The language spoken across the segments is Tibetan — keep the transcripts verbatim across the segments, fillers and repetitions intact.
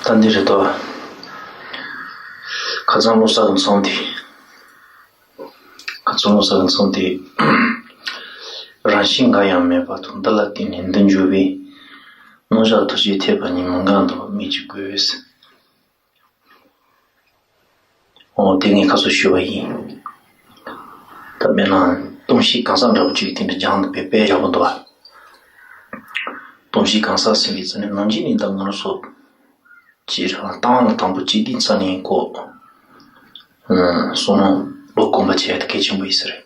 ད་འདི་རེད་དོ། ཁ་སང་བློ་གསར་གྱི་མཚམས་དེ། ཁ་སང་བློ་གསར་གྱི་མཚམས་དེ། རང་བཞིན་འགའ་ཡང་མེད་པ་དང་། འདི་ལ་བརྟེན་ནས་འདི་འབྱུང་བས། རྣམ་གཞག་ཐུགས་རྗེས་ཐེག་པ་གཉིས། མི་འགལ་འདུ་བ་སྨོས་ཅི་དགོས། འོ་དེ་ངས་ཁ་སང་ཞུས་པ་ཡིན། ད་དཔེར་ན་སྟོང་བཤད་གང་ཟག་འདྲ་པོ་གཅིག་དེ་འདྲ་སྦྱངས་འདུག་པས། དཔེ་ཡག་པོ་འདུག་བ། སྟོང་བཤད་གང་ཟག་ཟེར་བའི་ཚེ་ནི་ནམ་རྒྱུན་ནས་ད་ང་རང་ཚོ་ཅིག་རང་ལྟ་བ་ལ་དང་པོ་གཅིག་དེ་རྩ་ནས་ཁོ་བསམ་མནོ་བློ་གོམས་པ་བྱས་ཏེ་གལ་ཆེན་པོ་ཡིན་ས་རེད།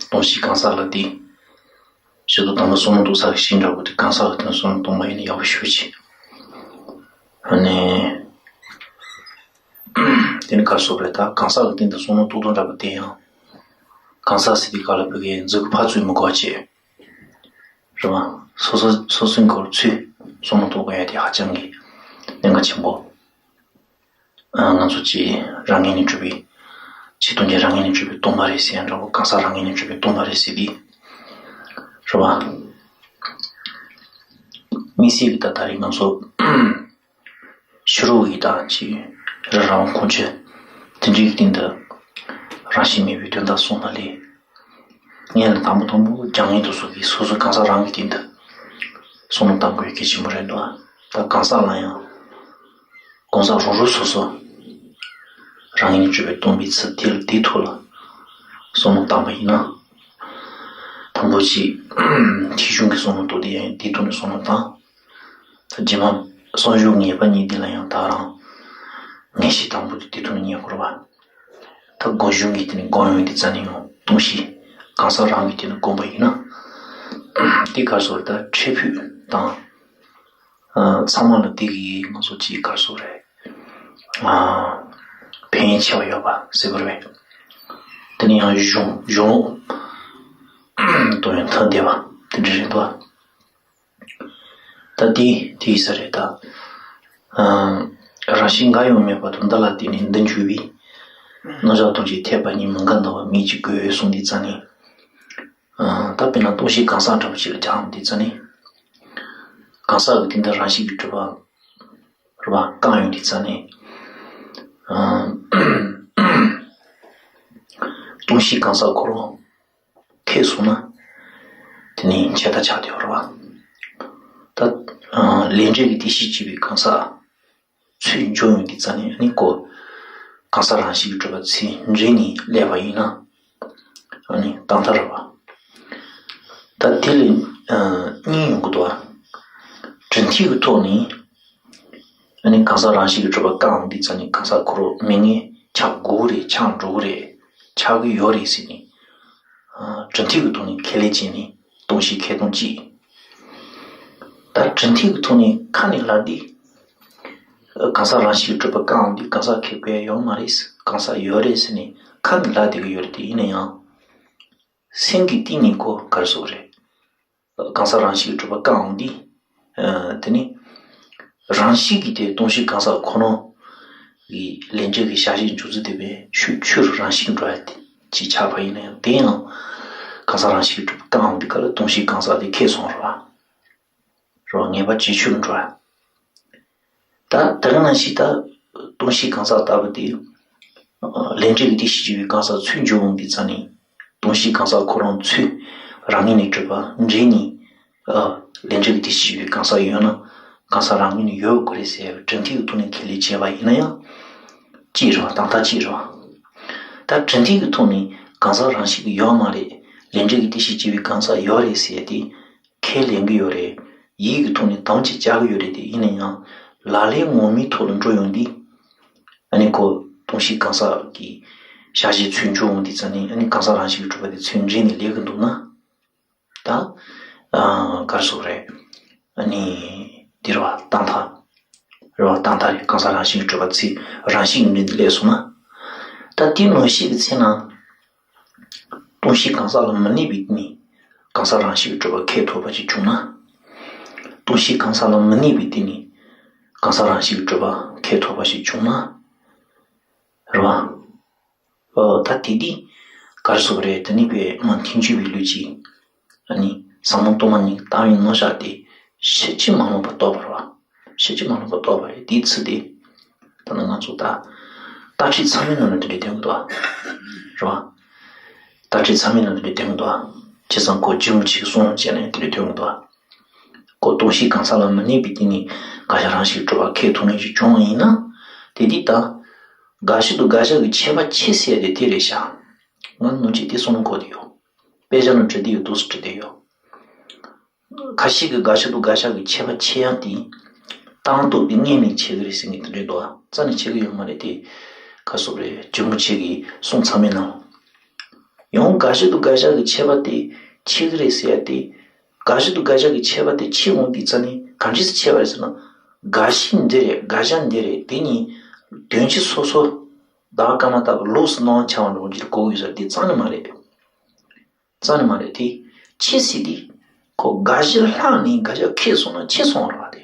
སྟོང་བཤད་གང་ཟག་ལ་དེ། ཞེ་དྲག་དང་པོ་བསམ་མནོ་རྟོགས་ས་གི་ཤིང་འདྲ་པོ་དེ་གང་ཟག་གི་དོན་བསམ་མནོ་གཏོང་པ་ཡིན་ན་ཡག་པོ་ཞེ་པོ་ཅིག་ཨ་ནི། དེ་ནི་ག་རེ་ཟེར་དགོས་རེད། ད་གང་ཟག་གི་སྟེང་དུ་བསམ་མནོ་རྟོགས་སྟངས་འདྲ་པོ་དེ་ཡང་། གང་ཟག་ཟེར་དུས་སྐབས་ལ་བོད་སྐད་མཛུབ་གུ་ཕར་འཛུགས་མི་དགོས་པ་བྱས། རེད་བ། སོ་སོ་སོ་སོའི་སྐོར་ཚུར་བསམ་མནོ་རྟོགས་དགོས་ཡ་དེ་ཧ་ཅང་གི་གནད་འགག་ཆེན་པོ། ང་ཚོ་ཅིག་རང་ངོས་ནས་གྲུབ་པའི། ཕྱི་སྟོང་ཉིད་རང་ངོས་ནས་གྲུབ་པའི་སྟོང་པ་རེད་ཟེར་ཡ་འདྲ་བོ། གང་ཟག་རང་ངོས་ནས་གྲུབ་པའི་སྟོང་པ་རེད་ཟེར་དུས། རེད་བ། དམིགས་བསལ་གྱི་ད་ད་རེས་ང་ཚོ་ཕྱི་རོལ་གྱི་ད་ཅིག་རི་རབ་ཁོང་ཆུ་དེ་འདྲའི་སྟེང་དུ་རང་བཞིན་མེད་པའི་དོན་དག་གསུངས་པ་ལས། ངས་ལ་དང་པོ་དང་པོ་སྦྱང་མཁན་དེ་ཚོ་གིས་སོ་སོ་གང་ཟག་རང་གི་སྟེང་དུ་བསམ་བློ་གཏང་དགོས་གལ་ཆེན་པོ་རེད་འདུག་ད་གང་ཟག་ལ་ཡང་གང་ཟག་རང་རང་སོ་སོ་རང་ཉིད་གྲུབ་པའི་སྟོང་པའི་ཚུལ་དེ་ལ་དེའི་ཐོག་ལ་བསམ་བློ་བཏང་པ་ཡིན་ན། དང་པོ་ཅིག་ཐེག་གཞུང་གི་བསམ་བློ་རྟོགས་དེ་ཡང་དེའི་ཐོག་ནས་བསམ་བློ་བཏང་། ད་རྗེས་མ་གསང་སྤྱོད་ངེས་པ་གཉིས་དེ་ལ་ཡང་ད་རང་ངེས་ཤེས་དང་པོ་དེ་དེའི་ཐོག་ནས་རྙེད་དགོས་རེད་བ། ད་སྒོམ་གཞུང་གི་སྟེང་ནས་སྒོམ་ཡོང་དུས་ཙམ་ནས་ཡང་སྟོང་གཞི་གང་ཟག་རང་གི་སྟེང་ནས་སྒོམ་པ་ཡིན་ན། དེ་ག་རེ་ཟེར་ད་འཕྲལ་ཕུགས་དང་། ཚང་མ་ལ་དེ་གི་ང་ཚོ་ཅིག་ག་རེ་ཟེར་རེད། ཕན་ཡོན་ཆེ་བ་ཡོད་པ་ཟེར་བ་རེད། དེ་ནས་ཡང་གཞུང་གཞུང་ལུགས་དོན་ཡང་ཐ་དད་པ་དེ་འདྲ་རེད་འདུག་ད་དེ་དེ་ཡིན་ས་རེད་ད། རང་བཞིན་འགའ་ཡང་མེད་པ་དང་། འདི་ལ་བརྟེན་ནས་འདི་འབྱུང་བས། རྣམ་གཞག་ཐམས་ཅད་ཐེག་པ་གཉིས། མི་འགལ་འདུ་བ་སྨོས་ཅི་དགོས་གསུངས་དུས་ཙམ་ནས། ད་དཔེར་ན་སྟོང་གཞི་གང་ཟག་འདྲ་པོ་ཞིག་ལ་སྦྱངས་དུས་ཙམ་ནས། གང་ཟག་གི་སྟེང་དུ་རང་བཞིན་གྱིས་གྲུབ་པ་རེད་བ། བཀང་ཡོང་དུས་ཙམ་ནས། སྟོང་གཞི་གང་ཟག་ཁོ་རང་ཁེགས་སོང་ན། དེ་ནི་ཆད་ལྟ་ཆགས་བསྡད་པ་རེད་བ། ད་ལས་འབྲས་ཀྱི་རྟེན་གཞི་བྱས་པའི་གང་ཟག་ཚུར་འབྱུང་ཡོང་དུས་ཙམ་ནས་ནི་ཁོ་གང་ཟག་རང་བཞིན་གྱིས་གྲུབ་པ་ཚུར་འདྲེས་ནས་སླེབས་པ་ཡིན་ན། ཨ་ནི་རྟག་མཐའ་རེད་བ། ད་དེ་ལས་གཉིས་ཡོང་གི་འདུག་བ། གྲུབ་མཐའི་གི་ཐོག་ནས་ཨ་ནི་གང་ཟག་རང་བཞིན་གྱིས་གྲུབ་པ་བཀང་འདི་ཙམ་ནས་གང་ཟག་ཁོ་རང་མེད་མཁན་ཆགས་དགོས་ཀྱི་རེད། ཆགས་འགྲོ་གི་རེད། ཆགས་ཀྱི་ཡོད་རེད་ཟེར་ནས། གྲུབ་མཐའི་གི་ཐོག་ནས་ཁས་ལེན་བྱས་ནས་སྟོང་གཞི་ཁེགས་སྟངས་གཅིག་ད་གྲུབ་མཐའི་གི་ཐོག་ནས་ཁ་ནས་ལབ་དུས། གང་ཟག་རང་བཞིན་གྱིས་གྲུབ་པ་བཀང་འདི་གང་ཟག་ཁེགས་པ་ཡོད་མ་རེད། གང་ཟག་ཡོད་རེད་ཟེར་ནས་ཁ་ནས་ལབ་བསྡད་ཀྱི་ཡོད་རེད། དེ་ཡིན་ན་ཡང་། སེམས་ཀྱི་གཏིང་ནས་ཁོ་ག་རེ་ཟེར་དགོས་རེད། གང་ཟག་རང་བཞིན་གྱིས་གྲུབ་པ་བཀང་འདི། དེ་ནི། རང་བཞིན་གྱིས་དེ་སྟོང་གཞི་གང་ཟག་ཁོ་ན། གི་ལས་འབྲས་ཀྱི་བྱ་བྱེད་འཇུག་ཚུལ་དེ་བས་ཆོས་ཆོས་རང་བཞིན་འགྲོ་ཡ་དེ་ཅིག་ཆགས་པ་ཡིན་ན་ཡང་། དེ་ཡང་གང་ཟག་རང་བཞིན་གྱིས་གྲུབ་པ་བཀང་འདི་ག་ལ་སྟོང་གཞི་གང་ཟག་དེ་ཁེགས་སོང་རེད་བ། རེད་བ། ངེས་པ་བྱེད་ཆོས་འགྲོ་ཡ། ད་དེ་ག་ནང་བཞིན་ད་སྟོང་གཞི་གང་ཟག་ལྟ་བུ་དེ། ལས་འབྲས་ཀྱི་རྟེན་གཞི་བྱས་པའི་གང་ཟག་ཚུར་འབྱུང་འོང་དུས་ཙམ་ནས། སྟོང་གཞི་གང་ཟག་ཁོ་རང་ཚུར་རང་ངོས་ནས་གྲུབ་པ་འདྲེས་ནས། ལས་འབྲས་ཀྱི་རྟེན་གཞི་བྱས་པའི་གང་ཟག་ཡོད་ན། གང་ཟག་རང་ངོས་ནས་ཡོད་དགོས་རེད་ཟེར་བའི་གྲུབ་མཐའི་གི་ཐོག་ནས་ཁས་ལེན་བྱས་པ་ཡིན་ན་ཡང་། གཅིག་རེད་བ། རྟག་མཐའ་གཅིག་རེད་བ། ད་གྲུབ་མཐའི་གི་ཐོག་ནས་གང་ཟག་རང་བཞིན་གྱིས་ཡོད་མ་རེད། ལས་འབྲས་ཀྱི་རྟེན་གཞི་བྱས་པའི་གང་ཟག་ཡོད་རེད་ཟེར་ཏེ། ཁས་ལེན་གྱི་ཡོད་རེད། ཡིད་ཀྱི་ཐོག་ནས་དམ་བཅའ་བཅའ་གི་ཡོད་རེད། དེ་ཡིན་ན་ཡང་ལག་ལེན་ངོ་མའི་ཐོག་ལ་འགྲོ་ཡོང་དུས། ཨ་ནི་ཁོ་སྟོང་གཞི་གང་ཟག་གི་བྱ་བྱེད་ཚུར་འབྱུང་འོང་དུས་ཙམ་ནས། ཨ་ནི་གང་ཟག་རང་བཞིན་གྱིས་གྲུབ་པ་དེ་ཚུར་འདྲེས་ནས་སླེབས་ཀྱི་འདུག་ན། ད་ག་རེ་ཟེར་དགོས་རེད། ཨ་ནི་དེ་རེད་བ། རྟག་མཐའ་རེད་བ། རྟག་མཐའ་རེད། གང་ཟག་རང་བཞིན་གྱིས་གྲུབ་པ་ཚུར་རང་བཞིན་གྱིས་འདྲེས་ནས་སླེབས་སོང་ན། ད་དེ་ངོ་ཤེས་ཀྱི་ཚེ་ན། སྟོང་གཞི་གང་ཟག་ལ་མི་གནས་པའི་སྟེང་ནས་གང་ཟག་རང་བཞིན་གྱིས་གྲུབ་པ་ཁེགས་ཐུབ་པ་ཞིག་བྱུང་ན། སྟོང་གཞི་གང་ཟག་ལ་མི་གནས་པའི་སྟེང་ནས་གང་ཟག་རང་བཞིན་གྱིས་གྲུབ་པ་ཁེགས་ཐུབ་པ་ཞིག་བྱུང་ན། རེད་བ། ཨོ་ད་དེ་དུས་ག་རེ་ཟེར་དགོས་རེད། དེ་ནི་དཔེ་མ་ཐེག་མཆོག་པའི་ལུགས་ཀྱིས། ཨ་ནི་ཟབ་མོ་སྟོང་པ་ཉིད་ཀྱི་ལྟ་བའི་རྣམ་གཞག་དེ་ཕྱིན་ཅི་མ་ལོག་པར་རྟོགས་པ་རེད་བ། ཕྱིན་ཅི་མ་ལོག་པར་རྟོགས་པ་རེད། དེའི་ཚུལ་དེ། ད་ནི་ང་ཚོ་ད། ལྟ་ཁྲིད་ཚང་མའི་ནང་ལ་དེ་འདྲ་ཐོན་གི་འདུག་ཨ། རེད་བ། ལྟ་ཁྲིད་ཚང་མའི་ནང་ལ་དེ་འདྲ་ཐོན་གི་འདུག་ཨ། བྱས་ཙང་ཁོ་རྗེ་རིན་པོ་ཆེའི་གསུང་བྱས་ནས་དེ་འདྲ་ཐོན་གི་འདུག་ཨ། ཁོ་སྟོང་བཞི་གང་ཟག་ལ་མི་གནས་པའི་སྟེང་ནས་དགག་བྱ་རང་བཞིན་གྱིས་གྲུབ་པ་ཁས་མཐོང་མཁན་ཅིག་བྱུང་བ་ཡིན་ན། དེ་དུས་ད། དགག་བྱ་དང་དགག་བྱ་གི་ཁྱད་པར་ཕྱེ་ཟེར་ཡ་དེ་དེ་རེད་ཤག་ང་ནམ་རྒྱུན་དེ་གསུང་གི་འདུག་དེ་ཡོད། དཔེ་ཆ་ནང་བྲིས་དེ་ཡོད། འདུག་སེ་བྲིས་དེ་ཡོད། ཁ་ཤས་ཀྱིས་དགག་བྱ་དང་དགག་བྱ་གི་ཁྱད་པར་ཕྱེ་ཡག་དེ། རྟགས་རྟོག་དེ་ངེས་ནས་ཕྱེ་གི་རེད་ཟེར་མཁན་དེ་འདྲ་འདུག་ཨ། རྩ་ནས་ཕྱེ་གི་ཡོད་མ་རེད་དེ། ག་སོག་རེད། རྗེ་རིན་པོ་ཆེ་གི་གསུང་ཚང་མའི་ནང་། ཡང་དགག་བྱ་དང་དགག་བྱ་གི་ཁྱད་པར་དེ་ཕྱེ་གི་རེད་ཟེར་ཡ་དེ། དགག་བྱ་དང་དགག་བྱ་གི་ཁྱད་པར་དེ་ཕྱེ་འོང་དུས་རྩ་ནས་ག་འདྲས་སེ་ཕྱེ་བ་རེད་ཟེར་ན། དགག་གཞི་འདི་རེད། དགག་བྱ་འདི་རེད། དེ་གཉིས་དོན་སྤྱི་སོ་སོ། ཟླ་བ་སྐར་མ་ལྟ་བུ་ལོགས་སུ་སྣང་བ་འཆར་བ་འདྲ་བོ་ཅིག་གོ་གི་ཡོད་ས་དེ་རྩ་ནས་མ་རེད། རྩ་ནས་མ་རེད་དེ། ཕྱེ་ཟེར་དུས། ཁོ་དགག་གཞི་ལྷག་ནས་དགག་བྱ་ཁེགས་སོང་ན་ཕྱེ་སོང་བ་རེད་བ་དེ།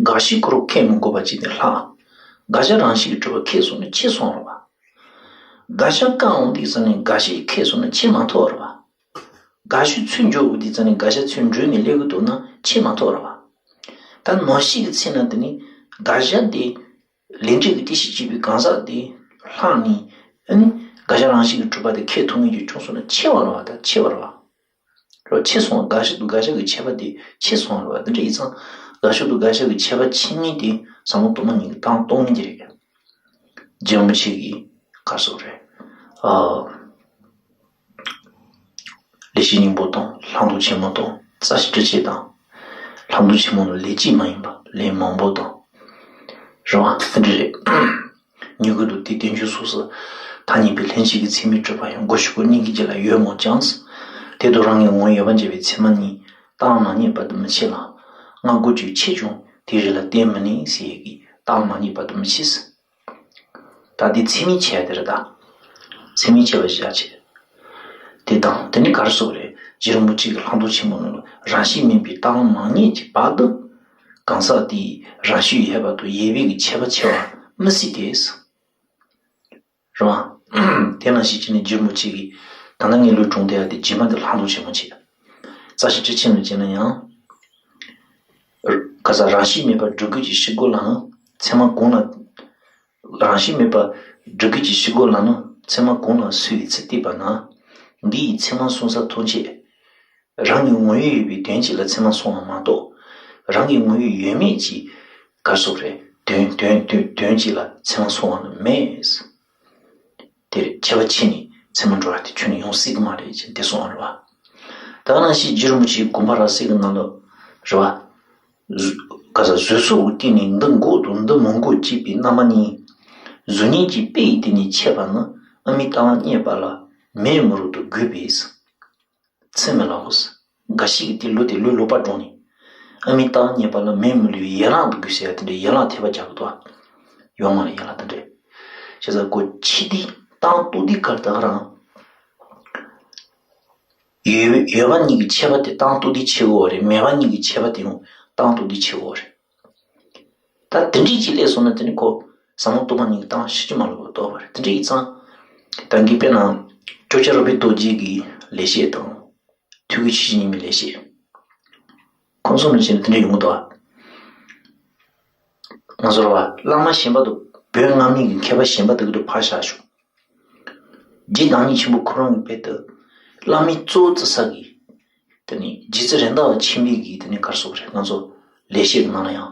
དགག་གཞི་ཁོ་རང་ཁེགས་མི་དགོས་པ་ཅིག་དེ་ལྷག་དགག་བྱ་རང་བཞིན་གྱིས་གྲུབ་པ་ཁེགས་སོང་ན་ཕྱེ་སོང་བ་རེད་བ། དགག་བྱ་བཀག་འོང་དུས་ཙ་ནས་དགག་གཞི་ཁེགས་སོང་ན་ཕྱེ་མ་ཐུབ་པ་རེད་བ། དགག་གཞི་ཚུར་འཇོག་དགོས་དུས་ཙ་ནས་དགག་བྱ་ཚུར་འགྲོས་ནས་སླེབས་ཀྱི་འདུག་ན་ཕྱེ་མ་ཐུབ་པ་རེད་བ། ད་མ་ཤེས་ཀྱི་ཚེ་ན་དེ་ནི་དགག་བྱ་དེ། ལས་འབྲས་ཀྱི་རྟེན་གཞི་བྱེད་པའི་གང་ཟག་དེ་ལྷག་ནས། ཨ་ནི་དགག་བྱ་རང་བཞིན་གྱིས་གྲུབ་པ་དེ་ཁེགས་ཐུབ་མཁན་ཅིག་བྱུང་སོང་ན་ཕྱེ་བ་རེད་བ། ད་ཕྱེ་བ་རེད་བ། རེད་བ། ཕྱེ་སོང་བ། དགག་གཞི་དང་དགག་བྱ་གི་ཁྱད་པར་དེ་ཕྱེ་སོང་བ་རེད་བ། དེ་འདྲ་ཡིན་ཙང་དགག་བྱ་དང་དགག་བྱ་གི་ཁྱད་པར་ཕྱེ་མཁན་དེ་ཟབ་མོ་སྟོང་པ་ཉིད་ཀྱི་རྟགས་རྟོགས་མཁན་དེ་རེད། རྗེ་རིན་པོ་ཆེ་གིས་ག་རེ་ཟེར་རེད། ཨ། ལེགས་བཤད་སྙིང་པོ་དང་ལྷག་མཐོང་ཆེན་མོ་དང་རྩ་ཤེ་སྤྲོས་བཅས་དང་། ལྷག་མཐོང་ཆེན་མོ་ལ་ལས་གཅིག་མ་ཡིན་པ་ལས་མང་པོ་དང་། རེད་བ། དེ་འདྲ་རེད། ཉེ་དགུ་དང་དེའི་བསྟན་བཅོས་སོགས་སུ། ཐ་སྙད་པའི་ལྷན་སྐྱེས་ཀྱི་ཚད་མས་གྲུབ་པ་ཡང་སྒོ་ཕྱུགས་སྐུ་གཉིས་ཀྱི་རྒྱུད་ལ་ཡོད་མོད་ཀྱང་། དེ་དང་རང་གི་ངོ་བོ་ཡོད་པར་འཇོག་པའི་ཚད་མ་གཉིས་རྟགས་མ་རྙེད་པར་དུ་མི་བྱེད་ལ། སྔ་རྒོལ་གྱི་ཆེད་ཀྱང་དེའི་རིགས་ལ་བརྟེན་མི་ནུས་ཟེར་ཡས་ཀྱི་རྟགས་མ་རྙེད་པར་དུ་མི་བྱེད། ད་འདི་ཚད་མས་ཕྱེ་ཡ་དེ་རེད་ད། ཚད་མས་ཕྱེ་བ་ཞེས་བྱ་ཆེ། དེ་དང་དེ་ནི་ག་རེ་ཟེར་རེད། རྗེ་རིན་པོ་ཆེ་གི་ལྷག་མཐོང་ཆེན་མོ་ནང་ལ་རང་བཞིན་མིན་པའི་རྟགས་མ་རྙེད་ཀྱི་བར་དུ། གང་ཟག་དེས་རང་བཞིན་ཡོད་པ་དང་ཡོད་པའི་གི་ཁྱད་པར་ཕྱེ་བ་མི་སྲིད་དེ། རེད་བ། དེ་ནང་བཞིན་བྱས་ནས་རྗེ་རིན་པོ་ཆེ་གིས་ད་ལྟ་ངས་ལུས་དྲངས་བསྡད་ཡ་དེ་རྗེས་མ་དེ་ལྷག་མཐོང་ཆེན་མོ་བྱས། རྩ་ཤེ་སྤྲོས་བཅས་ནང་བྱས་ན་ཡང་། ག་ས་རང་བཞིན་མེད་པར་སྒྲུབ་དགོས་ཀྱི་ཕྱིར་རྒོལ་ལ་ནི་ཚད་མ་གང་ལ། རང་བཞིན་མེད་པར་སྒྲུབ་དགོས་ཀྱི་ཕྱིར་རྒོལ་ལ་ནི་ཚད་མ་གང་ལ་སུ་ཡིས་ཚིག་གཏད་པ་ན། འདི་ཡི་ཚད་མ་གསུངས་ས་ཐམས་ཅད། རང་གི་ངོ་བོས་ཡོད་པའི་དོན་གཅིག་ལ་ཚད་མ་སོང་བ་མ་གཏོགས། རང་གི་ངོ་བོས་ཡོད་མེད་ཀྱི་ག་རེ་ཟེར་རེད། དོན་དོན་དོན་དོན་གཅིག་ལ་ཚད་མ་སོང་བ་ནི་མེད། དེར་ཁྱད་པར་ཕྱེ་ནས་ཚད་མ་འགྲོ་བ་དེ་ཁྱོན་ནས་ཡོང་སྲིད་ཀྱི་མ་རེད་ཅེས་དེ་གསུངས་པ་རེད་བ། ད་ག་ནང་བཞིན་རྗེ་རིན་པོ་ཆེའི་དགོངས་པ་རབ་གསལ་གྱི་ནང་ལ་རེད་བ། ག་ས་བཟོད་ཚོགས་ཀྱི་སྟེང་ནས་འདི་འགོག་དང་འདི་མི་འགོག་ཅེས་པའི་རྣམ་པ་གཉིས། གཟུགས་བརྙན་གྱི་དཔེ་ཡི་སྟེང་ནས་འཆད་པ་ནི་དབུ་མའི་ལྟ་བ་རྙེད་པ་ལ་མེད་མི་རུང་དུ་དགོས་པས། ཚིག་མི་ལ་འོ། འགའ་ཞིག་གིས་དེ་ལུགས་དེ་ལུགས་ལོག་པ་སྒྲུབ་ནས། ཨ་མའི་རྟགས་རྙེད་པ་ལ་མེད་མི་ལུས་ཡན་ལག་ཏུ་དགོས་ཟེར་ཡ་དེ་འདྲའི་ཡན་ལག་ཐེབས་པ་རྒྱག་གི་འདུག་ཨ། ཡོང་མ་རེད་ཡན་ལག་དེ་འདྲས། བྱས་ཙང་ཁོ་ཕྱི་དེ་རྟགས་རྟོགས་དེ་གར་ད་ག་རང་། ཡོད་ཡོད་པ་གཉིས་ཀྱི་ཁྱད་པར་དེ་རྟགས་རྟོགས་དེ་ཕྱེ་དགོས་པ་རེད། མེད་པ་གཉིས་ཀྱི་ཁྱད་པར་དེ་ཡང་རྟགས་རྟོགས་དེ་ཕྱེ་དགོས་པ་རེད། ད་དེ་འདྲའི་ཅིག་སླེབས་སོང་ན་དེ་ནི་ཁོ་ཟབ་མོ་སྟོང་པ་ཉིད་ཀྱི་རྟགས་ཕྱིན་ཅི་མ་ལོག་པར་རྟོགས་པ་རེད། དེ་འདྲ་ཡིན་ཙང་། ད་གིན་དཔེར་ན་ཅོག་ཅོག་རོ་པའི་རྡོ་རྗེ་གི་ལེགས་བཤད་དང་། ཐོད་རྒལ་ཆོས་ཀྱི་ཉི་མའི་ལེགས་བཤད། ཁོང་ཚོ་ནང་བཞིན་དེ་འདྲ་ཡོང་གི་འདུག་བ། ང་ཚོར་བ་བླ་མ་གཞན་པ་དང་བོད་སྔ་མའི་གི་མཁས་པ་གཞན་པ་དག་གི་འདུག་ཕར་བཞག་ཤོག་རྗེ་བདག་ཉིད་ཆེན་པོ་ཁོ་རང་གི་དཔེ་དེ། བླ་མའི་གཙོ་བོ་བརྩི་ས་གི། དེ་ནི་རྗེ་བཙུན་རེད་མདའ་བ་ཆེན་པོའི་གི་དེ་ནི་ག་རེ་ཟེར་དགོས་རེད། ང་ཚོ་ལེགས་བཤད་ཀྱི་ནང་ལ་ཡང་།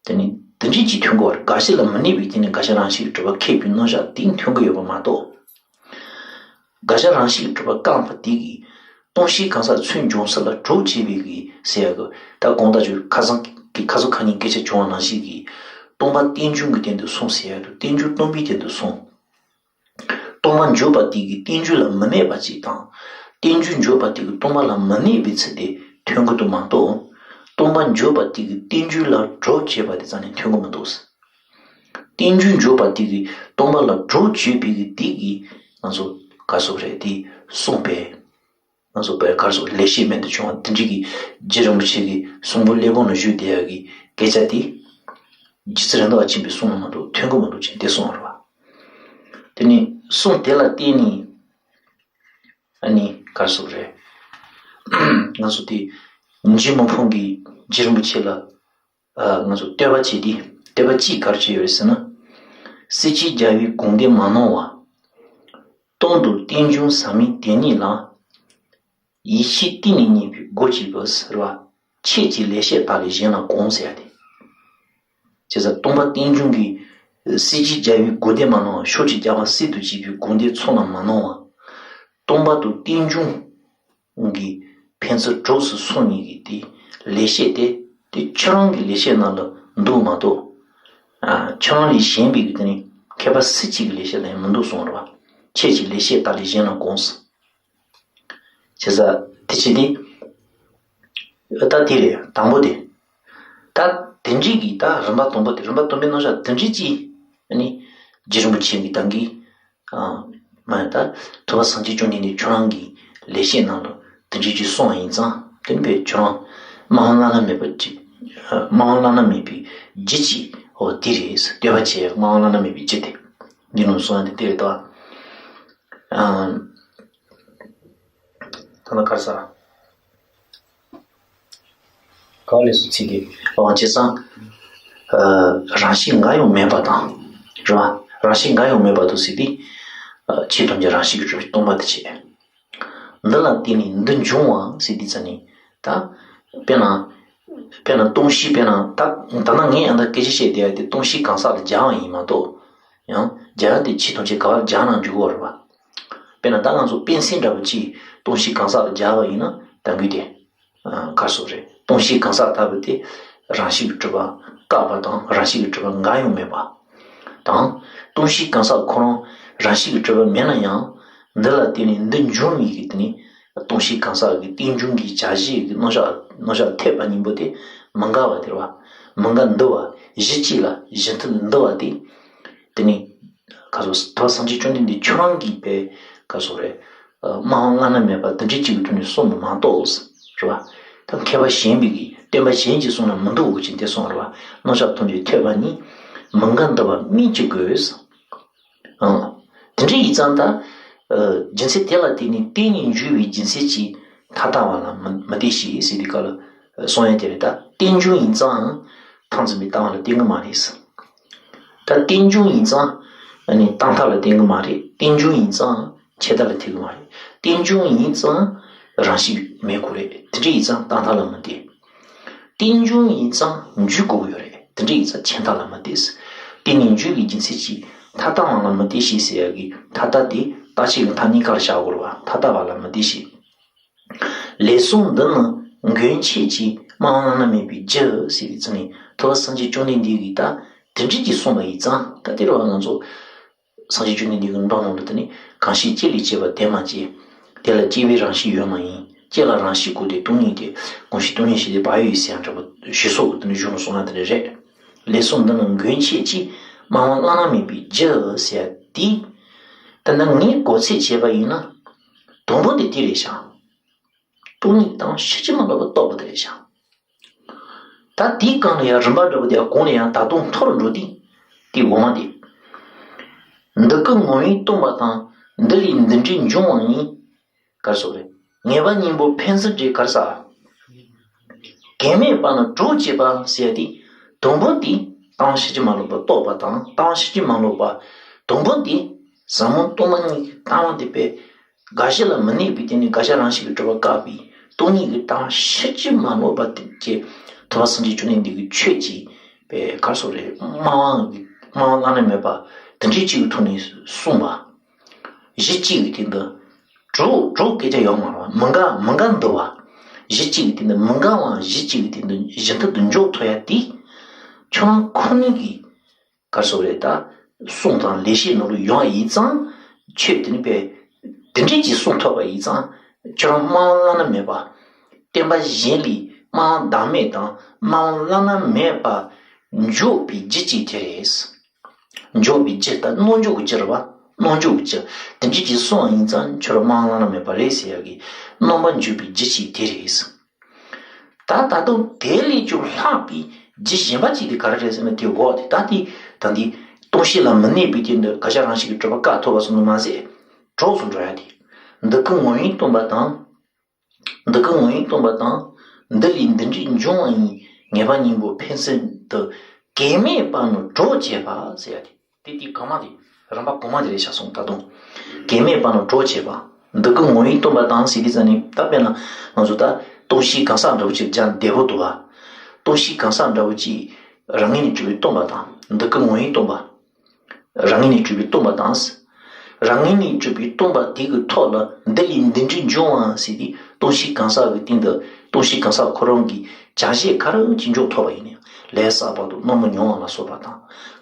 དེ་ནི་དེ་འདྲའི་ཅིག་ཐོན་གྱི་ཡོད་རེད། དགག་བྱ་ལ་མི་གནས་པའི་དེ་ནི་དགག་བྱ་རང་བཞིན་གྱིས་གྲུབ་པ་ཁེགས་པའི་རྣམ་གཞག་དེ་ཐོན་གྱི་ཡོད་པ་མ་གཏོགས། དགག་བྱ་རང་བཞིན་གྱིས་གྲུབ་པ་བཀག་པ་དེ་གིས་སྟོང་བཞིའི་གང་ཟག་ཚུར་འབྱུང་ས་ལ་གྲོགས་བྱེད་པའི་གི་ཟེར་ཡ་གི། ད་གོང་ལྟར་བརྗོད་ཁ་སང་གི་ཁ་སང་ཁ་ཉིན་སྐད་ཆ་བྱུང་བ་ནང་བཞིན་གྱི། སྟོང་པ་རྟེན་འབྱུང་གི་སྟེང་དུ་སོང་ཟེར་ཡ་དང་རྟེན་འབྱུང་སྟོང་པའི་སྟེང་དུ་སོང་། སྟོང་པ་འཇོག་པ་དེ་གིས་རྟེན་འབྱུང་ལ་མི་གནས་པ་ཅིག་དང་། རྟེན་འབྱུང་འཇོག་པ་དེ་གིས་སྟོང་པ་ལ་མི་གནས་པའི་ཚུལ་དེ་ཐོན་གྱི་འདུག་མ་གཏོགས། སྟོང་པ་འཇོག་པ་དེ་གིས་རྟེན་འབྱུང་ལ་གྲོགས་བྱེད་པ་དེ་རྩ་ནས་ཐོན་གྱི་མི་འདུག་རྟེན་འབྱུང་འཇོག་པ་དེ་གིས་སྟོང་པ་ལ་གྲོགས་བྱེད་པའི་གི་དེ་གིས་ང་ཚོ་ག་རེ་ཟེར་དགོས་རེད། དེ་གསུངས་པས། ང་ཚོ་བོད་གར་སོགས་ལེགས་བཤད་མན་དུ་བྱུང་བ་འདི་འདྲ་གི་རྗེ་རིན་པོ་ཆེ་གི་གསུང་འབུམ་གླེགས་བམ་ནང་བཞུགས་བསྡད་ཡག་གི་སྐད་ཆ་དེ། རྗེ་བཙུན་རེད་མདའ་བ་ཆེན་པོའི་གསུང་ལ་མ་གཏོགས་ཐོན་གི་མི་འདུག་ཅེས་དེ་གསུངས་པ་རེད་བ། དེ་ནས་གསུང་དེ་ལ་བརྟེན་ནས་ཨ་ནི་གར་སོགས་རེད། ང་ཚོ་དེ་ཉིན་བྱེད་མ་ཕུང་གི་ རྗེ་རིན་པོ་ཆེ་ལ་ཨ་ང་ཚོ་བསྟོད་པ་བྱས་ཏེ་བསྟོད་པ་ཅིག་ག་རེ་བྱས་ཡོད་རེད་ཟེར་ན། སྲིད་ཞིའི་རྒྱལ་བའི་དགོངས་འདི་མ་གནང་བ། སྟོང་དུ་རྟེན་འབྱུང་ཟབ་མོའི་དེ་ཉིད་ལ། ཡིད་ཆེས་གཏིང་ནས་རྙེད་པའི་སྒོ་གཅིག་པུ་ཟེར་བ། ཁྱེད་ཀྱི་ལེགས་བཤད་དག་ལས་གཞན་ལ་གང་ཟེར་ཡ་དེ། བྱས་ཙང་སྟོང་པ་རྟེན་འབྱུང་གི་སྲིད་ཞིའི་རྒྱལ་བའི་དགོངས་འདི་མ་གནང་བ། ཕྱོགས་ཀྱི་རྒྱལ་བ་སྲིད་དུ་བྱེད་པའི་དགོངས་འདི་ཚོགས་ལ་མ་གནང་བ། སྟོང་པ་དང་རྟེན་འབྱུང་གི་ཕན་ཚུན་གྲོགས་སུ་སོང་ནས་ཀྱི་དེ་ལེགས་བཤད་དེ་དེ་ཁྱོད་རང་གི་ལེགས་བཤད་ནང་ལ་འདུག་མ་གཏོགས། ཨ་ཁྱོད་རང་ལས་གཞན་པའི་གི་དེ་ནི་མཁས་པ་སུ་གཅིག་གི་ལེགས་བཤད་ལ་ཡང་མི་འདུག་གསུངས་རེད་བ། ཁྱེད་ཀྱི་ལེགས་བཤད་དག་ལས་གཞན་ལ་གང་ཟེར། བྱས་ཙང་དེ་བྱས་ཏེ། ད་དེ་རེད་དང་པོ་དེ། ད་དེ་འདྲའི་གི་ད་རིམ་པ་དང་པོ་དེ་རིམ་པ་དང་པོའི་རྣམ་གཞག་དེ་འདྲའི་ཅིག་ཨ་ནི་རྗེ་རིན་པོ་ཆེ་གི་ད་གི་ཨ་མ་ཡ་ད་ཐུབ་པ་སངས་རྒྱས་བཅོམ་ལྡན་འདས་ཁྱོད་རང་གི་ལེགས་བཤད་ནང་ལ་དེ་འདྲའི་ཅིག་གསུངས་པ་ཡིན་ཙང་དེ་ནི་བས་ཁྱོད་རང་སྨྲ་བ་བླ་ན་མེད་པ་ཅིག་སྨྲ་བ་བླ་ན་མེད་པའི་རྒྱུ་ཅིག་འོ་དེ་རེད་ཟེར། བསྟོད་པ་བྱས་སྨྲ་བ་བླ་ན་མེད་པའི་རྒྱུ་དེ་འདི་ནང་གསུངས་ཡ་དེ་དེ་རེད་ད། ཨ། ད་ནི་ག་རེ་ཟེར། ག་ལས་སུ་ཚིག་གི་དབང་བྱས་ཙང་། ཨ། རང་བཞིན་འགའ་ཡང་མེད་པ་དང་། རེད་བ། རང་བཞིན་འགའ་ཡང་མེད་པ་དང་ཟེར་དུས། ཨ། ཆོས་ཐམས་ཅད་རང་བཞིན་གྱིས་གྲུབ་པའི་སྟོང་པ་དེ་བྱས། འདི་ལ་བརྟེན་ནས་འདི་འབྱུང་བ་ཟེར་དུས་ཙ་ནི། ད། དཔེར་ན། དཔེར་ན་སྟོང་བཤད་དཔེར་ན་ད་ད་ནང་ངས་ཨ་ད་སྐད་ཆ་བཤད་བསྡད་ཡ་དེ་སྟོང་བཤད་གང་ཟག་ལ་སྦྱར་བ་ཡིན་མ་གཏོགས། ཡང་སྦྱར་ཡ་དེ་ཆོས་ཐམས་ཅད་ག་པར་སྦྱར་ན་འགྲིག་གི་རེད་བ། དཔེར་ན་ད་ང་ཚོ་དཔེ་མཚོན་འདྲ་པོ་ཅིག་སྟོང་བཤད་གང་ཟག་ལ་སྦྱར་བ་ཡིན་ན་ད་འགུལ་ཏེ། ཨ། ག་སོགས་རེད། སྟོང་བཤད་གང་ཟག་ལྟ་བུ་དེ་རང་བཞིན་གྱིས་གྲུབ་པ་བཀག་པ་དང་རང་བཞིན་གྱིས་གྲུབ་པ་འགའ་ཡང་མེད་པ་དང་། སྟོང་བཤད་གང་ཟག་ཁོ་རང་རང་བཞིན་གྱིས་གྲུབ་པ་མེད་ན་ཡང་། འདི་ལ་བརྟེན་ནས་འདི་འབྱུང་བའི་གི་དེ་ནི་སྟོང་བཤད་གང་ཟག་གི་རྟེན་འབྱུང་གི་བྱ་བྱེད་ཀྱི་རྣམ་གཞག་རྣམ་གཞག་འཐད་པ་གཉིས་པོ་དེ་མི་འགལ་བ་དེ་རེད་བ། མི་འགལ་འདུ་བ། གཞི་གཅིག་ལ་གཞི་མཐུན་འདུ་བ་དེ། དེ་ནི། ག་སོགས་ཐུབ་པ་སངས་རྒྱས་བཅོམ་ལྡན་འདས་ཁྱོད་རང་གིས་པས་ག་སོགས་རེད། སྨྲ་བ་བླ་ན་མེད་པ་དེ་འདྲ་གཅིག་གི་ཐོག་ནས་གསུངས་པ་མ་གཏོགས། རེད་བ། ད་མཁས་པ་གཞན་པའི་གི་བསྟན་པ་གཞན་གྱིས་གསུངས་ན་མི་འདུག་ཅེས་དེ་གསུངས་རེད་བ། རྣམ་གཞག་ཐམས་ཅད་ཐོས་པ་ནི། མི་འགལ་འདུ་བ་སྨོས་ཅི་དགོས། ཨང་། དེ་འདྲ་ཡིན་ཙང་ད། རྒྱུ་མཚན་དེ་ལ་བརྟེན་ནས་བརྟེན་ནས་འཇུག་པའི་རྒྱུ་མཚན་གྱིས་ཐ་དད་པ་ལ་མི་མི་ལྟོས་ཤིག་ཟེར་དུས་སྐབས་ལ་གསུང་ཡ་དེ་རེད། ད་རྟེན་འབྱུང་ཡིན་ཙང་མཐར་འཛིན་པའི་ལྟ་བ་ལ་བརྟེན་གི་མ་རེད། ད་རྟེན་འབྱུང་ཡིན་ཙང་ཨ་ནི་རྟག་མཐའ་ལ་བརྟེན་གི་མ་རེད། རྟེན་འབྱུང་ཡིན་ཙང་ཆད་མཐའ་ལ་བརྟེན་གི་མ་རེད། རྟེན་འབྱུང་ཡིན་ཙང་རང་བཞིན་མེད་དགོས་རེད། དེ་འདྲ་ཡིན་ཙང་རྟག་མཐའ་ལ་མི་བརྟེན། རྟེན་འབྱུང་ཡིན་ཙང་འཇུག་དགོས་ཀྱི་ཡོད་རེད། དེ་འདྲ་ཡིན་ཙང་ཆད་མཐའ་ལ་མི་བརྟེན། བརྟེན་ནས་འཇུག་པའི་རྒྱུ་མཚན་གྱིས་ཐ་དད་པ་ལ་མི་ལྟོས་ཤིག་ཟེར་ཡ་གི་ཐ་དད་དེ་རྟག་ཆད་ཀྱི་མཐའ་གཉིས་ཀར་བཞག་དགོས་རེད་བ། ཐ་དད་པ་ལ་མི་ལྟོས་ཤིག་ལས་གསུམ་འདི་ནི་མགོན་ཁྱེད་ཀྱིས་སྨྲ་བ་བླ་ན་མེད་པའི་རྒྱུ་ཟེར་བའི་ཚུལ་ནས་ཐུབ་པ་སངས་རྒྱས་བཅོམ་ལྡན་འདས་ཀྱིས་ད་དེ་འདྲ་ཅིག་གསུངས་པ་ཡིན་ཙང་། ད་དེ་རུ་ང་ཚོ་སངས་རྒྱས་བཅོམ་ལྡན་འདས་ཀྱི་མདོ་ནང་དུ་དེ་ནི་གང་ཞིག་ལྕེ་ལས་སྐྱེས་པ་དེ་མ་སྐྱེས། དེ་ལ་སྐྱེ་བའི་རང་བཞིན་ཡོད་མ་ཡིན། ལྕེ་ལ་རང་བཞིན་དགོས་ཏེ་སྟོང་ཉིད་དེ། གང་ཞིག་སྟོང་ཉིད་ཞིག་དེ་བག་ཡོད་ཡིན་ཟེར་ཡང་འདྲ་པོ་ཞེས་སོགས་ཀྱི་དོན་གཞུང་ལ་གསུངས་ན་དེ་འདྲ་རེད། ལས་གསུམ་འདི་ནི་མགོན་ཁྱེད་ཀྱིས་སྨྲ་བ་བླ་ན་མེད་པའི་རྒྱུ་ཟེར་ཡ་དེ། ད་ནི་ངས་གོ་ཚད་བྱས་པ་ཡིན་ན། དང་པོ་དེ་དེ་རེད་ཤག་སྟོང་ཉིད་དང་ཕྱིན་ཅི་མ་ལོག་པར་རྟོགས་པ་དེ་རེད་ཤག་ད་དེའི་སྒང་ལ་ཡང་རིམ་པ་འདྲ་པོ་དེ་གོང་ལ་ཡང་ད་དུང་མཐོ་རུ་འགྲོ་དུས། དེ་འོག་མ་དེ། འདི་སྐུ་ངོ་བོས་སྟོང་པ་དང་། འདི་ལས་འདི་འདྲའི་འབྱུང་བ་ཡིན། ག་རེ་ཟེར་རེད། ངེས་པ་གཉིས་པོ་ཕན་ཚུན་འབྲེལ་ག་རེ་ཟེར། གེགས་མེད་པ་ནི་གྲོགས་བྱེད་པ་ཟེར་ཡ་དེ། དང་པོ་དེ་ལྟ་བ་ཕྱིན་ཅི་མ་ལོག་པར་རྟོགས་པ་དང་ལྟ་བ་ཕྱིན་ཅི་མ་ལོག་པ། དང་པོ་དེ་ཟབ་མོ་སྟོང་པ་ཉིད་ཀྱི་ལྟ་བ་དེ་པས། དགག་བྱ་ལ་མི་གནས་པའི་སྟེང་ནས་དགག་བྱ་རང་བཞིན་གྱིས་གྲུབ་པ་བཀག་པའི་སྟོང་ཉིད་ཀྱི་ལྟ་བ་ཕྱིན་ཅི་མ་ལོག་པ་དེ་ཀྱི་ཐུབ་པ་སངས་རྒྱས་བཅོམ་ལྡན་འདས་ཀྱི་ཆོས་ཀྱི་པའི་ག་རེ་ཟེར་རེད། སྨྲ་བ་སྨྲ་བ་བླ་ན་མེད་པ་དེ་འདྲའི་གཅིག་གི་ཐོག་ནས་གསུངས་པ། གཞི་གཅིག་གི་སྟེང་དུ། གྲོགས་གྲོགས་སྐད་ཆ་ཡོད་མ་རེད་བ། མི་འགལ་མི་འགལ་འདུ་བ། གཞི་གཅིག་གི་སྟེང་དུ་མི་འགལ་བ་གཞི་གཅིག་གི་སྟེང་དུ་གཞི་མཐུན་དུ་འཇོག་ཐུབ་ཡ་དེ། ཁྱོད་རང་ཁོ་ནའི་གི་ག་རེ་ཟེར་རེད། ད་གསུང་དང་ལེགས་བཤད་ནང་ལ་ཡོང་བ་ཡིན་ཙང་། ཆོས་དེ་ནི་པས་དེ་འདྲས་ཀྱིས་གསུང་ཐུབ་པ་ཡིན་ཙང་། ཁྱོད་རང་སྨྲ་བ་བླ་ན་མེད་པ། བསྟན་པ་གཞན་ལས་སྨྲ་བ་བདག་མེད་དང་སྨྲ་བ་བླ་ན་མེད་པ་འཇོག་པའི་རྒྱུ་གཅིག་དེ་རེད། འཇོག་པའི་རྒྱུ་ད་རྣམ་འཇོག་གི་རྒྱུ་རེད་བ། རྣམ་འཇོག་གི་རྒྱུ། དེ་འདྲས་ཀྱིས་གསུངས་པ་ཡིན་ཙང་ཁྱོད་རང་སྨྲ་བ་བླ་ན་མེད་པ་རེད་ཟེར་ཡག་གི་རྣམ་པ་འཇོག་པའི་རྒྱུ་གཅིག་དེ་རེད། ད་ད་དུང་དེ་ལས་ཀྱང་ལྷག་པའི་རྒྱུ་གཞན་པ་གཅིག་དེ་ག་རེ་རེད་ཟེར་ན། དེ་འོག་དེ་ད་དེ་ད་འདི་སྟོང་བཤད་ལ་མི་གནས་པའི་དེ་འདི་དགག་བྱ་རང་བཞིན་གྱིས་གྲུབ་པ་བཀག་ཐུབ་པ་སོང་ནི་མ་ཟད། གྲོགས་སུ་འགྲོ་ཡ་དེ། འདི་སྐུ་ངོ་བོས་སྟོང་པ་དང་། འདི་སྐུ་ངོ་བོས་སྟོང་པ་དང་ འདི་ལས་འདི་འདྲའི་འབྱུང་བ་ཡིན། ངེས་པ་གཉིས་པོ་ཕན་ཚུན་དུ། གེགས་མེད་པ་ནི་གྲོགས་བྱེད་པ་ཟེར་ཡ་དེ། དེ་དེའི་གོང་མ་དེ། རིམ་པ་གོང་མ་དེ་རེད་ཤག་སོང་ད་དུང་། གེགས་མེད་པ་ནི་གྲོགས་བྱེད་པ། འདི་སྐད་ངོ་བོས་སྟོན་པ་དང་ཟེར་དུས་ཙ་ནས་ད་དཔེར་ན་ང་ཚོ་ད་སྟོང་གཞིའི་གང་ཟག་འདྲ་བོ་ཅིག་སྦྱར་བདེ་པོ་འདུག་བ། སྟོང་གཞིའི་གང་ཟག་འདྲ་བོ་ཅིག་རང་ངོས་ནས་གྲུབ་པའི་སྟོན་པ་དང་། འདི་སྐད་ངོ་བོས་སྟོན་པ། རང་ངོས་ནས་གྲུབ་པའི་སྟོན་པ་དང་། རང་ངོས་ནས་གྲུབ་པའི་སྟོན་པ་དེ་གི་ཐོག་ལ་འདི་ལས་འདི་འདྲའི་འབྱུང་བ་ཟེར་དུས་སྟོང་གཞིའི་གང་ཟག་གི་སྟེང་དུ། སྟོང་གཞིའི་གང་ཟག་ཁོ་རང་གི་བྱ་བྱེད་ག་རེ་ཅིག་འཇོག་ཐུབ་པ་ཡིན་ན། ལས་བསགས་པ་དང་རྣམ་སྨིན་མྱོང་བ་ལ་སོགས་པ་དང་།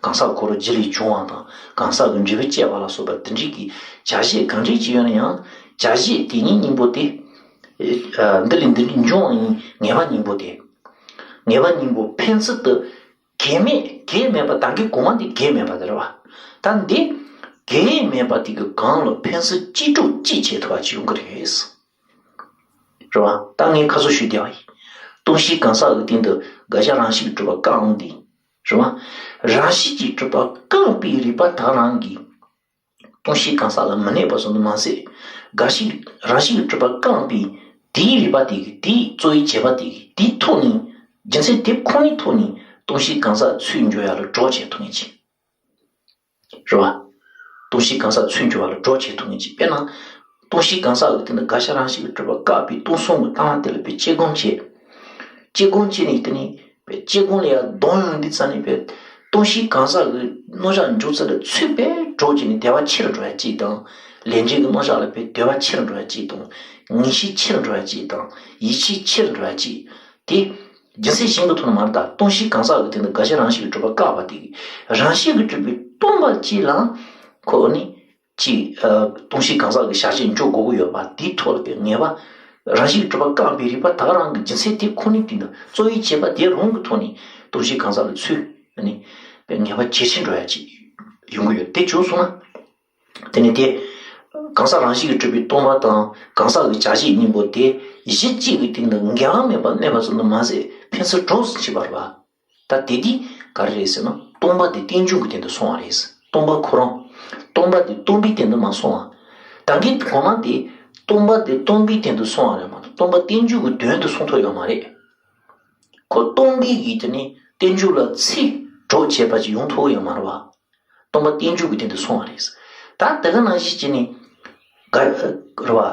གང་ཟག་འཁོར་བ་རྒྱུ་ལས་བྱུང་བ་དང་། གང་ཟག་གི་འབྲས་བུ་སྐྱེ་བ་ལ་སོགས་པ་དེ་འདྲའི་གི་བྱ་བྱེད་གང་འདྲ་ཅིག་ཡོད་ན་ཡང་། བྱ་བྱེད་དེ་ཉིད་སྙིང་པོ་དེ། ཨ། འདི་ལས་འདི་འདྲའི་འབྱུང་བ་ཡིན། ངེས་པ་གཉིས་པོ་དེ། ངེས་པ་གཉིས་པོ་ཕན་ཚུན་དུ། གེགས་མེད། གེགས་མེད་པ། ད་གིན་གོང་མ་འདི་གེགས་མེད་པ་དེ་རེད་བ། ད་འདི་གེགས་མེད་པ་དེ་གི་སྒང་ལ་ཕན་ཚུན་གཅིག་གྲོགས་གཅིག་བྱེད་ཐུབ་པ་ཅིག་ཡོང་གི་རེད། རེད་བ། ད་ངས་ཁ་སང་ཞུས་བསྡད་པ་ཡིན། སྟོང་གཞིའི་གང་ཟག་གི་སྟེང་དུ་དགག་བྱ་རང་བཞིན་གྱིས་གྲུབ་པ་བཀག་འོང་དུས། རེད་བ། རང་བཞིན་གྱིས་གྲུབ་པ་བཀག་པའི་རིགས་པ་ད་ག་རང་གིས་སྟོང་གཞིའི་གང་ཟག་ལ་མི་གནས་པ་ཙམ་དུ་མ་ཟད། དགག་བྱ་རང་བཞིན་གྱིས་གྲུབ་པ་བཀག་པའི་དེའི་རིགས་པ་དེ་གིས། དེའི་རྩོད་པའི་བྱེད་པ་དེ་གིས། དེའི་ཐོག་ནས། རྒྱུ་མཚན་དེ་ཁོ་ནའི་ཐོག་ནས་སྟོང་གཞིའི་གང་ཟག་ཚུར་འཇོག་ཡ་ལ་གྲོགས་བྱེད་ཐུབ་ངེས་ཀྱི། རེད་བ། སྟོང་གཞིའི་གང་ཟག་ཚུར་འཇོག་པ་ལ་གྲོགས་བྱེད་ཐུབ་ངེས་ཀྱི། དཔེར་ན། སྟོང་གཞིའི་གང་ཟག་གི་སྟེང་དུ་དགག་བྱ་རང་བཞིན་གྱིས་གྲུབ་པ་བཀག་པའི་སྟོང་གསུམ་གྱི་ལྟ་བ་དེ་ལ་དཔེ་དཔྱད་སྒོམ་བྱེད། དཔྱད་སྒོམ་བྱས་ནས་དེ་ནི་དཔེ་དཔྱད་སྒོམ་ལ་ཡར་ལྡང་ཡོང་དུས་ཙ་ནས་དཔེ། སྟོང་གཞིའི་གང་ཟག་གི་རྣམ་གཞག་འཇོག་ཚུལ་ལ་ཚུར་དཔེ་གྲོགས་བྱས་ནས་དེ་བ་ཆེ་རུ་འགྲོ་ཡ་གཅིག་དང་། ལས་འབྲས་ཀྱི་རྣམ་གཞག་ལ་དཔེ་དེ་བ་ཆེ་རུ་འགྲོ་ཡ་གཅིག་དང་། ངེས་ཤེས་ཆེ་རུ་འགྲོ་ཡ་གཅིག་དང་། ཡིད་ཆེས་ཆེ་རུ་འགྲོ་ཡ་གཅིག། དེ། རྒྱུ་མཚན་གཞན་གྱི་ཐོག་ནས་མ་རེད། ད་སྟོང་གཞིའི་གང་ཟག་གི་སྟེང་དུ་དགག་བྱ་རང་བཞིན་གྱིས་གྲུབ་པ་བཀག་པ་དེ་གིས། རང་བཞིན་གྱིས་གྲུབ་པའི་སྟོང་པ་གཅིག་ལ་ཁོ་ནི་གཅིག། ཨ། སྟོང་གཞིའི་གང་ཟག་གི་བྱ་བྱེད་འཇོག་དགོས་ཀྱི་ཡོད་པ་དེའི་ཐོག་ལ་དཔེ་ངེས་པ། རང་བཞིན་གྱིས་གྲུབ་པ་བཀག་པའི་རིགས་པ་ད་ག་རང་གི་རྒྱུ་མཚན་དེ་ཁོ་ནའི་སྟེང་དུ་རྩོད་པའི་བྱེད་པ་དེ་རང་གི་ཐོག་ནས་སྟོང་གཞིའི་གང་ཟག་ལ་ཚུར་ནི་དཔེ་ངེས་པ་ཇེ་ཆེར་འགྲོ་ཡ་གཅིག་ཡོང་གི་ཡོད། དེ་བྱུང་སོང་ན། དེ་ནི་དེ། གང་ཟག་རང་བཞིན་གྱིས་གྲུབ་པའི་སྟོང་པ་དང་གང་ཟག་གི་བྱ་བྱེད་གཉིས་པོ་དེ་གཞི་གཅིག་གི་སྟེང་དུ་འགལ་བ་མེད་པར་གནས་པ་ཙམ་དུ་མ་ཟད། ཕན་ཚུན་གྲོགས་སུ་འཆད་པ་རེད་པ། ད་དེ་དུས་ག་རེ་རེད་ཟེར་ན། སྟོང་པ་དེ་རྟེན་འབྱུང་གི་སྟེང་དུ་སོང་བ་རེད། སྟོང་པ་ཁོ་རང་། སྟོང་པ་དེ་སྟོང་པའི་སྟེང་དུ་མ་སོང་བ། ད་གིན་གོང་མ་དེ་སྟོང་པ་དེ་སྟོང་པའི་སྟེང་དུ་སོང་བ་རེད་མ་གཏོགས། སྟོང་པ་རྟེན་འབྱུང་གི་དོན་དུ་སོང་ཐུབ་ཡོད་མ་རེད། ཁོ་སྟོང་པའི་གི་དེ་ནི་རྟེན་འབྱུང་ལ་ཚུར་གྲོགས་བྱེད་པ་ཅིག་ཡོང་ཐུབ་ཡོད་མ་རེད་པ། སྟོང་པ་རྟེན་འབྱུང་གི་སྟེང་དུ་སོང་བ་རེད། ད་དེ་ག་ནང་བཞིན་བྱས་ནས། ག་རེད་པ།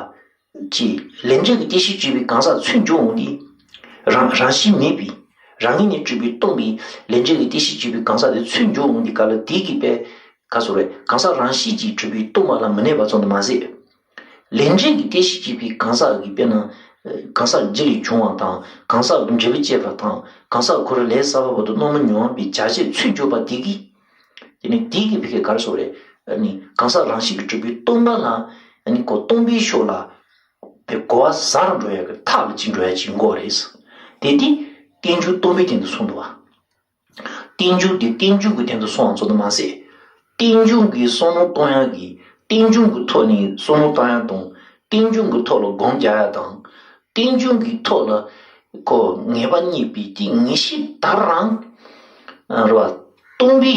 ཅིག་ལས་འབྲས་ཀྱི་རྟེན་གཞི་བྱས་པའི་གང་ཟག་ཚུར་འཇོག་འོང་དུས། རང་རང་བཞིན་མེད་པའི། རང་ངོས་ནས་གྲུབ་པའི་སྟོང་པའི་ལས་འབྲས་ཀྱི་རྟེན་གཞི་བྱས་པའི་གང་ཟག་དེ་ཚུར་འཇོག་འོང་དུས་སྐབས་ལ་དེ་གིས་དཔེ། ག་རེ་ཟེར་དགོས་རེད། གང་ཟག་རང་བཞིན་གྱིས་གྲུབ་པའི་སྟོང་པ་ལ་མི་གནས་པ་ཙམ་དུ་མ་ཟད། ལས་འབྲས་ཀྱི་རྟེན་གཞི་བྱས་པའི་གང་ཟག་གི་དཔེར་ན། གང་ཟག་རྒྱུ་ལས་བྱུང་བ་དང་། གང་ཟག་གི་འབྲས་བུ་སྐྱེས་པ་དང་། གང་ཟག་འཁོར་བའི་ལས་བསགས་པ་བར་དུ་རྣམ་སྨིན་མྱོང་བ་པའི་བྱ་བྱེད་ཚུར་འཇོག་པ་དེ་གིས། དེ་ནི་དེ་གིས་ཕ་གིར་ག་རེ་ཟེར་དགོས་རེད། ཨ་ནི་གང་ཟག་རང་བཞིན་གྱིས་གྲུབ་པའི་སྟོང་པ་ལ། ཨ་ནི་ཁོ་སྟོང་པའི་ཕྱོགས་ལ་དཔེ་གོ་བ་ཟ་རུ་འགྲོ་ཡ་གི་ཐག་ལ་ཅིག་འགྲོ་ཡ་ཅིག་ཡོང་གི་རེད། དེ་དུས་རྟེན་འབྱུང་སྟོང་པའི་སྟེང་དུ་སོང་འདུག་བ། རྟེན་འབྱུང་དེ་རྟེན་འབྱུང་གི་སྟེང་དུ་སོང་བ་ཙམ་དུ་མ་ཟད། རྟེན་འབྱུང་གི་བསམ་བློ་གཏོང་ཡག་གི། རྟེན་འབྱུང་གི་ཐོག་ནས་བསམ་བློ་བཏང་ཡག་དང་། རྟེན་འབྱུང་གི་ཐོག་ལ་སྒོམ་རྒྱག་ཡག་དང་། རྟེན་འབྱུང་གི་ཐོག་ལ་ཁོ་ངེས་པ་རྙེད་པའི་དེ་ངེས་ཤེས་དེ་རང་། ཨ། རེད་པ། སྟོང་པའི།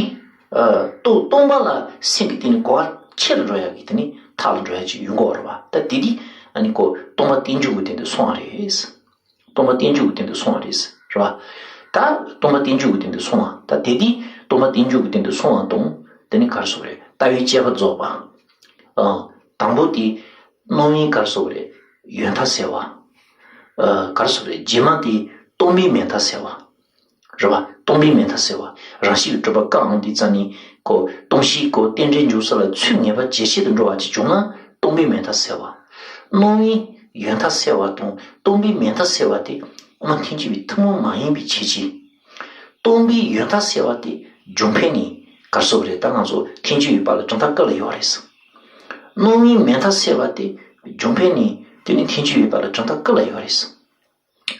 ཨ། རྟོགས། སྟོང་པ་ལ་སེམས་ཀྱི་སྟེང་ནས་གོ་བ་ཆེ་རུ་འགྲོ་ཡག་གི་དེ་ནི་ཐག་ལ་འགྲོ་ཡག་ཅིག་ཡོང་གི་ཡོད་རེད་པ། ད་དེ་དུས་ཨ་ནི་ཁོ་སྟོང་པ་རྟེན་འབྱུང་གི་སྟེང་དུ་སོང་བ་རེད། སྟོང་པ་རྟེན་འབྱུང་གི་སྟེང་དུ་སོང་བ་རེད། རེད་པ། ད་སྟོང་པ་རྟེན་འབྱུང་གི་སྟེང་དུ་སོང་བ། ད་དེ་དུས་སྟོང་པ་རྟེན་འབྱུང་གི་སྟེང་དུ་སོང་བ་དང་། དེ་ནི་ག་རེ་ཟེར་དགོས་རེད། ལྟ་བའི་དཔྱད་པ་རྫོགས་པ། ཨ། དང་པོ་དེ་རྣམ་སྨིན་ག་རེ་ཟེར་དགོས་རེད། ཡོད་མཐའ་གསལ་བ། ཨ། ག་རེ་ཟེར་དགོས་རེད། རྗེས་མ་དེ་སྟོང་པའི་མེད་མཐའ་གསལ་བ། རེད་པ། སྟོང་པའི་མེད་མཐའ་གསལ་བ། རང་བཞིན་གྱིས་གྲུབ་པ་བཀག་འོང་དུས་ཙ་ནས་ཁོ་སྟོང་གཞིའི་ཁོ་རྟེན་འབྲེལ་འཇོག་ས་ལ་ཚུར་ངེས་པ་ཇེ་ཆེ་དུ་འགྲོ་བ་ཅིག་བྱུང་ན་སྟོང་པའི་མེད་མཐའ་གསལ་བ། རྣམ་སྨིན་ཡོད་མཐའ་གསལ་བ་དང་སྟོང་པའི་མེད་མཐའ་གསལ་བ་དེ་དབུ་མ་ཐལ་འགྱུར་བའི་ཐུན་མོང་མ་ཡིན་པའི་ཁྱད་ཆོས། སྟོང་པའི་ཡོད་མཐའ་གསལ་བ་དེ་རྒྱུ་འབྲས་ནི་ག་རེ་ཟེར་དགོས་རེད། ད་ང་ཚོ་ཐལ་འགྱུར་བའི་བར་ལ་གྲུབ་མཐའ་ཀུན་ལ་ཡོད་རེད། རྣམ་སྨིན་མེད་མཐའ་གསལ་བ་དེ་རྒྱུ་འབྲས་ནི་དེ་ནི་ཐལ་འགྱུར་བའི་བར་ལ་གྲུབ་མཐའ་ཀུན་ལ་ཡོད་རེད།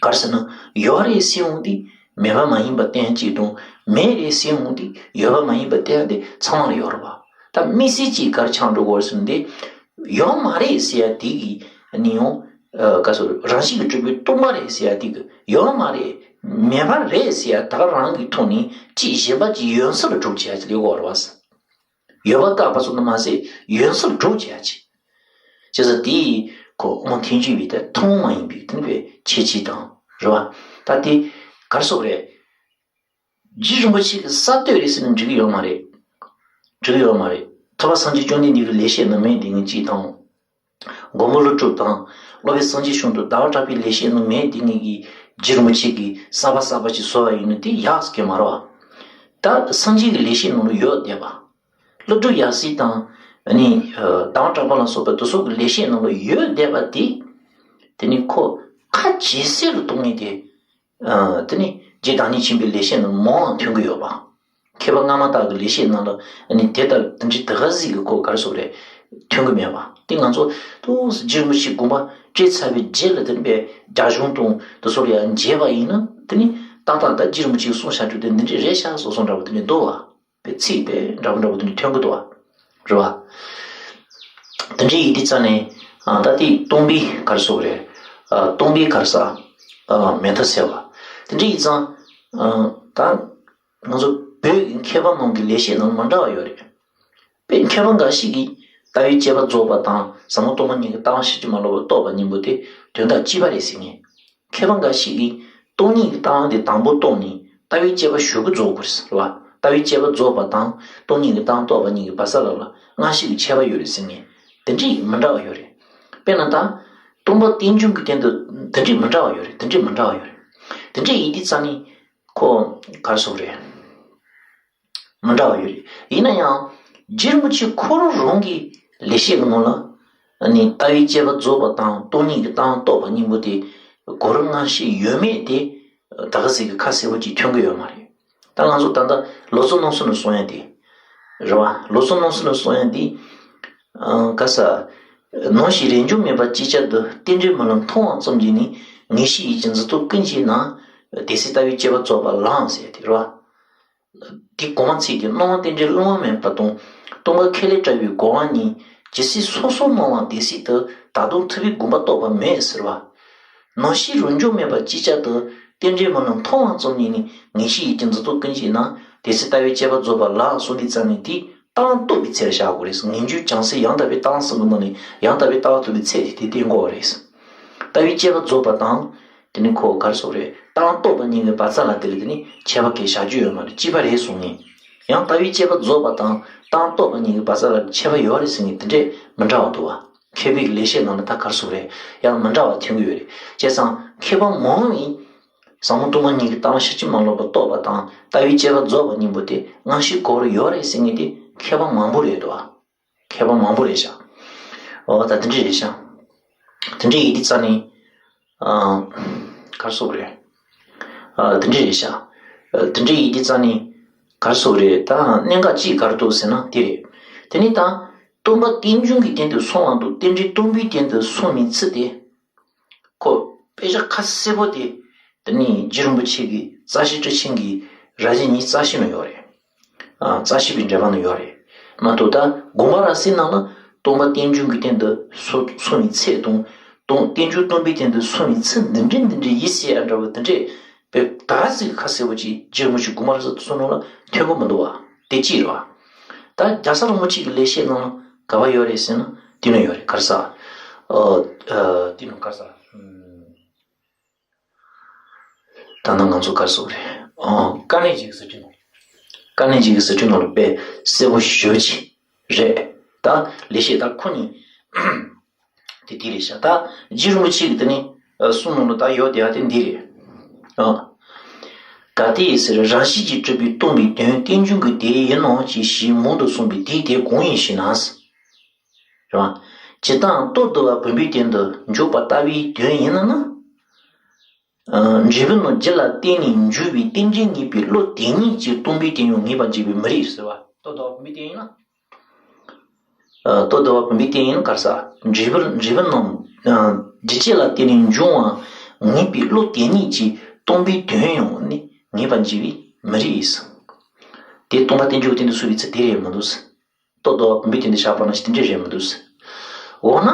ག་རེ་ཟེར་ན། ཡོད་རེད་ཟེར་འོང་དུས་མེད་པ་མ་ཡིན་པ་བསྟན་གཅིག་དང་། མེད་རེད་ཟེར་འོང་དུས་ཡོད་པ་མ་ཡིན་པ་བསྟན་དེ་ཚང་མ་ལ་ཡོད་རེད་པ། ད་དམིགས་བསལ་གྱིས་ག་རེ་ཆགས་འགྲོ་གི་ཡོད་རེད་ཟེར་ན། འདི་ཡོད་མ་རེད་ཟེར་ཡ་དེ་གིས་ནི་ཡང་། ཨ། ག་རེ་ཟེར། རང་བཞིན་གྱིས་གྲུབ་པའི་སྟོང་པ་རེད་ཟེར་ཡ་དེ་གིས་ཡོད་མ་རེད། མེད་པ་རེད་ཟེར་ཡ་ད་ག་རང་གི་ཐོག་ནས་ཅིག་གཞན་པ་ཅིག་ཡོད་ས་ལ་སྒྲུབ་བྱེད་ཡ་ཅིག་ལ་ཡོད་རེད་པ། ཡོད་པ་བཀག་པ་ཙམ་དུ་མ་ཟད་ཡོད་ས་ལ་སྒྲུབ་བྱེད་ཡ་ཅིག། བྱས་ཙང་དེ་ཁོ་དབུ་མ་ཐལ་འགྱུར་བའི་དེ་ཐུན་མོང་མ་ཡིན་པའི་དེ་ནི་ཁྱད་ཆོས་དང་ རེད་བ། ད་དེ་ག་རེ་ཟེར་དགོས་རེད། རྗེ་རིན་པོ་ཆེ་གི་གསར་གཏོད་རེད་ཟེར་ན་འགྲིག་གི་ཡོད་མ་རེད། འགྲིག་གི་ཡོད་མ་རེད། ཐུབ་པ་སངས་རྒྱས་བཅོམ་ལྡན་འདས་ཀྱི་ལེགས་བཤད་རྣམས་མེད་དེ་ངས་ཅིག་དང་། མགོན་པོ་ཀླུ་སྒྲུབ་དང་། སློབ་དཔོན་སངས་རྒྱས་བྱུང་དུ་ཟླ་བ་གྲགས་པའི་ལེགས་བཤད་རྣམས་མེད་དེ་ངས་ཀྱིས་རྗེ་རིན་པོ་ཆེ་གིས་གསར་པ་གསར་པ་ཞིག་བཟོ་བ་ཡིན་ན་དེ་ཡག་གི་མ་རེད་བ། ད་སངས་རྒྱས་ཀྱི་ལེགས་བཤད་ནང་ལ་ཡོད་བསྡད་པ། ཀླུ་སྒྲུབ་ཡབ་སྲས་དང་། ཨ་ནི། ཟླ་བ་གྲགས་པ་ལ་སོགས་པ་དེ་ཚོ་གི་ལེགས་བཤད་ནང་ལ་ཡོད་བསྡད་པ་དེ། དེ་ནི་ཁོ་ཁ་ཇེ་གསལ་རུ་གཏོང་མཁན་དེ། ཨ། དེ་ནི་རྗེ་བདག་ཉིད་ཆེན་པོའི་ལེགས་བཤད་ནང་མང་བ་ཐོན་གྱི་ཡོད་པ། མཁས་པ་སྔ་མ་དག་གི་ལེགས་བཤད་ནང་ལ་ཨ་ནི་དེ་ལྟར་དེ་འདྲའི་དེ་ག་ཟིག་གི་ཁོ་ག་རེ་ཟེར་དགོས་རེད། ཐོན་གྱི་མེད་པ། དེ་ང་ཚོ་ཏོག་ཙམ་རྗེ་རིན་པོ་ཆེའི་དགོངས་པ་བཅད་ཚར་བའི་རྗེས་ལ་དེ་འདྲའི་རྒྱ་གཞུང་དང་དེ་ཚོ་ལ་ཡང་མཇལ་བ་ཡིན་ན་དེ་ནི་ཏག་ཏག་ད་རྗེ་རིན་པོ་ཆེས་གསུངས་བཞག་རྒྱུ་དེ་འདི་འདྲའི་རེད་ཤག་བཟོ་བཟོ་འདྲ་པོ་དེ་འདྲ་འདུག་བ། པའི་ཚིག་པའི་འདྲ་པོ་འདྲ་པོ་དེ་འདྲ་ཐོན་གྱི་འདུག་བ། རེད་བ། དེ་འདྲའི་ཡིན་དུས་ཙང་ནས། ཨ། ད་དེ་སྟོང་པའི་ག་རེ་ཟེར་དགོས་རེད། ཨ། སྟོང་པའི་ག་རེ་ཟེར། ཨ། མེད་མཐའ་གསལ་བ། དེ་འདྲའི་ཡིན་ཙང་། ཨ། ད་ང་ཚོ་བོད་ཀྱི་མཁས་པ་རྣམས་ཀྱི་ལེགས་བཤད་ནང་མི་འདྲ་བ་ཡོད་རེད། དཔེ་མཁས་པ་འགའ་ཞིག་གིས་ལྟ་བའི་དཔྱད་པ་རྫོགས་པ་དང་ཟབ་མོ་སྟོང་པ་ཉིད་ཀྱི་ལྟ་བ་ཕྱིན་ཅི་མ་ལོག་པར་རྟོགས་པ་གཉིས་པོ་དེ་དོན་དག་གཅིག་པ་རེད་ཟེར་མཁན། མཁས་པ་འགའ་ཞིག་གིས་སྟོང་ཉིད་ཀྱི་ལྟ་བ་དེ་དང་པོ་རྟོགས་ནས་ལྟ་བའི་དཔྱད་པ་གཞུག་གུ་རྫོགས་དགོས་རེད་ཟེར་བ། ལྟ་བའི་དཔྱད་པ་རྫོགས་པ་དང་སྟོང་ཉིད་ཀྱི་ལྟ་བ་རྟོགས་པ་གཉིས་ཀྱི་བར་མཚམས་ལ་ལ་སྔ་ཕྱི་གི་ཁྱད་པར་ཡོད་རེད་ཟེར་མཁན། དེ་འདྲའི་མི་འདྲ་བ་ཡོད་རེད། དཔེར་ན་ད། སྟོང་པ་རྟེན་འབྱུང་གི་སྟེང་དུ་དེ་འདྲའི་མི་འདྲ་བ་ཡོད་རེད། དེ་འདྲའི་མི་འདྲ་བ་ཡོད་རེད། དེ་འདྲའི་ཡིན་དུས་ཙང་ནས་ཁོ་ག་རེ་ཟེར་དགོས་རེད། མི་འདྲ་བ་ཡོད་རེད། ཡིན་ན་ཡང་། རྗེ་རིན་པོ་ཆེ་ཁོ་རང་རང་གི་ལེགས་བཤད་ཀྱི་ནང་ལ། ཨ་ནི་ལྟ་བའི་དཔྱད་པ་རྫོགས་པ་དང་སྟོང་ཉིད་ཀྱི་ལྟ་བ་རྟོགས་པ་གཉིས་པོ་དེ་གོ་རིམ་སྔ་ཕྱི་ཡོད་མེད་དེ་ད་ག་ཟིག་གི་ཁ་གསལ་པོ་ཅིག་ཐོན་གྱི་ཡོད་མ་རེད། ད་ང་ཚོ་ད་ལྟ་ལོ་ཙཱ་རྣམ་གསུམ་ནས་གསུང་ཡ་དེ། རེད་བ། ལོ་ཙཱ་རྣམ་གསུམ་ནས་གསུང་ཡ་དེ། ཨ། ག་ས། ནམ་ཞིག་རེས་འཇོག་མེད་པར་ཅིག་ཅར་དུ་རྟེན་འབྲེལ་རྨི་ལམ་མཐོང་བ་ཙམ་གྱིས་ནི་ངེས་ཤེས་ཡིད་ཀྱི་འཛིན་རྟོག་ཀུན་བརྗེད་ན། དེ་ཚེ་ལྟ་བའི་དཔྱད་པ་རྫོགས་པ་ལའང་ཟེར་དེ་རེད་བ། དེ་གོང་མ་ཚིག་དེ་སྣང་བ་རྟེན་འབྲེལ་སླུ་བ་མེད་པ་དང་སྟོང་པ་ཁས་ལེན་བྲལ་བའི་གོ་འཕང་གཉིས་ཇི་སྲིད་སོ་སོར་སྣང་བ་དེ་སྲིད་དུ་ད་དུང་ཐུབ་པའི་དགོངས་པ་རྟོགས་པ་མེད་ཟེར་བ། ནམ་ཞིག་རེས་འཇོག་མེད་པར་ཅིག་ཅར་དུ་རྟེན་འབྲེལ་རྨི་ལམ་མཐོང་བ་ཙམ་གྱིས་ནི་ངེས་ཤེས་ཡིད་ཀྱི་འཛིན་རྟོག་ཀུན་བརྗེད་ན་དེ་ཚེ་ལྟ་བའི་དཔྱད་པ་རྫོགས་པ་ལའང་གསུངས་དུས་ཙང་ནས་དེ་ལྟ་བ་རྟོགས་པའི་ཚད་ལ་བཞག་དགོས་རེད། ངེས་འབྱུང་བྱང་སེམས་ཡང་དག་པའི་ལྟ་བ་གསུམ་གྱི་ནང་ནས་ཡང་དག་པའི་ལྟ་བ་རྟོགས་པའི་ཚད་དེ་དེ་སྟོན་དགོས་པ་རེད། ལྟ་བའི་དཔྱད་པ་རྫོགས་པ་དང་། དེ་ནི་ཁོ་ག་རེ་ཟེར་དགོས་རེད། ལྟ་བ་རྟོགས་པ་གཉིས་ཀྱི་བར་མཚམས་ལ་དེ་ལ་དེ་ནི་ཁྱད་པར་གྱི་བཞག་རྒྱུ་ཡོད་མ་རེད། གཅིག་པ་རེད་གསུངས་ནས། ཡང་ལྟ་བའི་དཔྱད་པ་རྫོགས་པ་དང་ལྟ་བ་རྟོགས་པ་གཉིས་ཀྱི་བར་མཚམས་ལ་ཁྱད་པར་ཡོད་རེད་ཟེར་ནས་དེ་འདྲས་མི་འདྲ་བ་འདུག་བ། མཁས་པའི་ལེགས་བཤད་ནང་ལ་ད་ག་རེ་ཟེར་དགོས་རེད། ཡང་མི་འདྲ་བ་ཐོན་གྱི་ཡོད་རེད། བྱས་ཙང་མཁས་པ་མང་བས། ཟབ་མོ་སྟོང་པ་ཉིད་ཀྱི་ལྟ་བ་ཕྱིན་ཅི་མ་ལོག་པར་རྟོགས་པ་དང་ལྟ་བའི་དཔྱད་པ་རྫོགས་པ་གཉིས་པོ་དེ་སྔ་ཕྱི་གོ་བར་ཡོད་རེད་ཟེར་མཁན་དེ་མཁས་པ་མང་པོ་རེད་འདུག་བ། མཁས་པ་མང་པོ་རེད་ཤག་འོ་ད་དེ་འདྲ་རེད་ཤག་དེ་འདྲ་ཡིན་དུས་ཙང་ནས། ཨ། ག་རེ་ཟེར་དགོས་རེད། ཨ། དེ་འདྲ་རེད་ཤག་ཨ། དེ་འདྲ་ཡིན་དུས་ཙང་ནས་ག་རེ་ཟེར་དགོས་རེད། ད་གནད་འགག་ཅིག་ག་རེ་འདུག་ཟེར་ན་དེ་རེད། དེ་ནས་ད་སྟོང་པ་རྟེན་འབྱུང་གི་སྟེང་དུ་སོང་བ་དང་རྟེན་འབྲེལ་སྟོང་པའི་སྟེང་དུ་སོང་བའི་ཚུལ་དེ། ཁོ་དཔེ་ཆ་ཁ་གསལ་པོ་དེ། དེ་ནས་རྗེ་རིན་པོ་ཆེ་གི་རྩ་ཤེ་ཊཱིཀ་ཆེན་གྱི་ར་བྱེད་ཉིས་རྩ་བཞི་ནང་ཡོད་རེད། ཨ། རྩ་ཤེ་པའི་འགྲེལ་པ་ནང་ཡོད་རེད། མ་གཏོགས་ད་དགོངས་པ་རབ་གསལ་ནང་ལ་སྟོང་པ་རྟེན་འབྱུང་གི་སྟེང་དུ་སོ་སོང་བའི་ཚུལ་དང་། སྟོང་རྟེན་འབྱུང་སྟོང་པའི་སྟེང་དུ་སོང་བའི་ཚུལ་འདི་འདྲ་འདི་འདྲ་ཡིན་ཟེར་ཡ་འདྲ་བོ་དེ་འདྲས་དཔེ་ད་ག་ཟིག་ཁ་གསལ་པོ་ཅིག་རྗེ་རིན་པོ་ཆེ་དགོངས་པ་རབ་གསལ་དེ་ཚོ་ནང་ལ་ཐོན་གྱི་མི་འདུག་བ། དེ་གཅིག་རེད་བ། ད་རྒྱལ་ཚབ་རིན་པོ་ཆེ་གི་ལེགས་བཤད་ནང་ལ་ག་བ་ཡོད་རེད་ཟེར་ན་དེ་ནང་ཡོད་རེད། ག་རེ་ཟེར། ཨ། ཨ། དེ་ནང་ག་རེ་ཟེར། ཨ། ད་ནང་ང་ཚོ་ག་རེ་ཟེར་དགོས་རེད། ཨ། དཀའ་གནད་ཀྱི་ཟུར་ཁྲིད་ནང་། དཀའ་གནད་ཀྱི་ཟུར་ཁྲིད་ནང་ལ་དཔེ་གསལ་པོ་ཞེ་པོ་ཅིག་རེད། ད་ལེགས་བཤད་ད་ཁོ་ནི་དེ་དེ་རེད་ཤག་ད་རྗེ་རིན་པོ་ཆེ་གི་དེ་ནི་གསུང་ནང་ལ་ད་ཡོད་བསྡད་ཡ་དེ་འདི་རེད། ཨ། གལ་ཏེ་ཟེར་རང་བཞིན་གྱིས་གྲུབ་པའི་སྟོང་པའི་དོན་རྟེན་འབྱུང་གི་དེ་ཡིན་ནོ་ཞེས་ཞེས་མང་དུ་གསུངས་པའི་དེའི་དེ་གང་ཡིན་ཞེ་ན། རེད་བ། ཇི་ལྟར་ལྟོ་ལྡིར་བ་བུམ་པའི་སྟེང་དུ་འཇོག་པ་ལྟ་བུའི་དོན་ཡིན་ན་ནི། ཨ། འབྲས་བུ་རྣམས་རྒྱུ་ལ་བརྟེན་ནས་འབྱུང་བའི་རྟེན་འབྲེལ་ངེས་པའི་བློ་དེ་ཉིད་ཀྱིས་སྟོང་པའི་དོན་ཡང་ངེས་པར་འགྱུར་བའི་མི་རིགས་ཟེར་བ། ལྟོ་ལྡིར་བ་བུམ་པའི་སྟེང་ཡིན་ན། ཨ། ལྟོ་ལྡིར་བ་བུམ་པའི་སྟེང་ཡིན་ན་ག་རེ་ཟེར། འབྲས་བུ་འབྲས་བུ་རྣམས། ཨ། རྒྱུ་ལ་བརྟེན་ནས་འབྱུང་བ་ངེས་པའི་བློ་དེ་ཉིད་ཀྱིས་སྟོང་པའི་དོན་ཡང་ནི་ངེས་པར་འགྱུར་བའི་མི་རིགས། དེ་སྟོང་པ་རྟེན་འབྱུང་གི་སྟེང་དུ་སོང་བའི་ཚུལ་དེ་རེད་མི་འདུག་ལྟོ་ལྡིར་བ་བུམ་པའི་སྟེང་དུ་བཞག་པ་ནང་བཞིན་དེ་འདྲས་རེད་མི་འདུག་འོ་ན།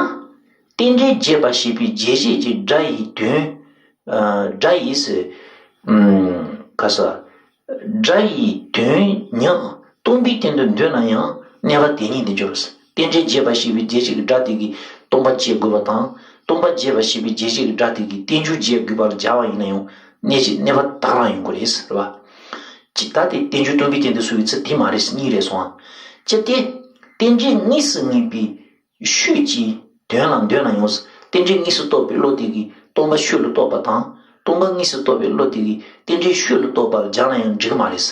རྟེན་འབྲེལ་རྒྱས་པ་ཞེས་པའི་རྒྱས་བཤད་ཀྱི་སྒྲ་ཡི་དོན། ཨ། སྒྲ་ཡི་ཟེར། ཨམ། ག་རེ་ཟེར། སྒྲ་ཡི་དོན་ཉིད་སྟོང་པའི་སྟེང་དུ་འདོད་ན་ཡང་གནས་པ་དེ་ཉིད་དུ་འགྱུར། རྟེན་འབྲེལ་རྒྱས་པ་ཞེས་པའི་རྒྱས་བཤད་ཀྱི་སྒྲ་དེ་གིས་སྟོང་པ་བྱེད་དགོས་པ་དང་ སྟོང་པ་རྒྱས་པ་ཞེས་པའི་རྒྱས་བཤད་ཀྱི་སྒྲ་དེ་གིས་རྟེན་འབྱུང་རྒྱས་དགོས་པར་སྦྱར་བ་ཡིན་ན་ཡང་གནད་ཀྱི་གནས་པ་དག་རང་ཡོང་གི་རེད། རེད་བ། ཅི་ད་དེ་རྟེན་འབྱུང་སྟོང་པའི་སྟེང་དུ་གསུངས་པའི་ཚུལ་དེ་མ་རེད། གཉིས་རེད་སོང་ཨ། ཅི་སྟེ། རྟེན་འབྲེལ་དངོས་སུ་ངེས་པའི་ཤོས་ཀྱི་དོན་ལ་འདོད་ན་ཡང་། རྟེན་འབྲེལ་དངོས་སུ་རྟོགས་པའི་བློ་དེ་གིས་སྟོང་པ་ཤོས་ལ་རྟོགས་པ་དང་། སྟོང་པ་དངོས་སུ་རྟོགས་པའི་བློ་དེ་གིས་རྟེན་འབྲེལ་ཤོས་ལ་རྟོགས་པར་སྦྱར་ན་ཡང་འགྲིག་གི་མ་རེད།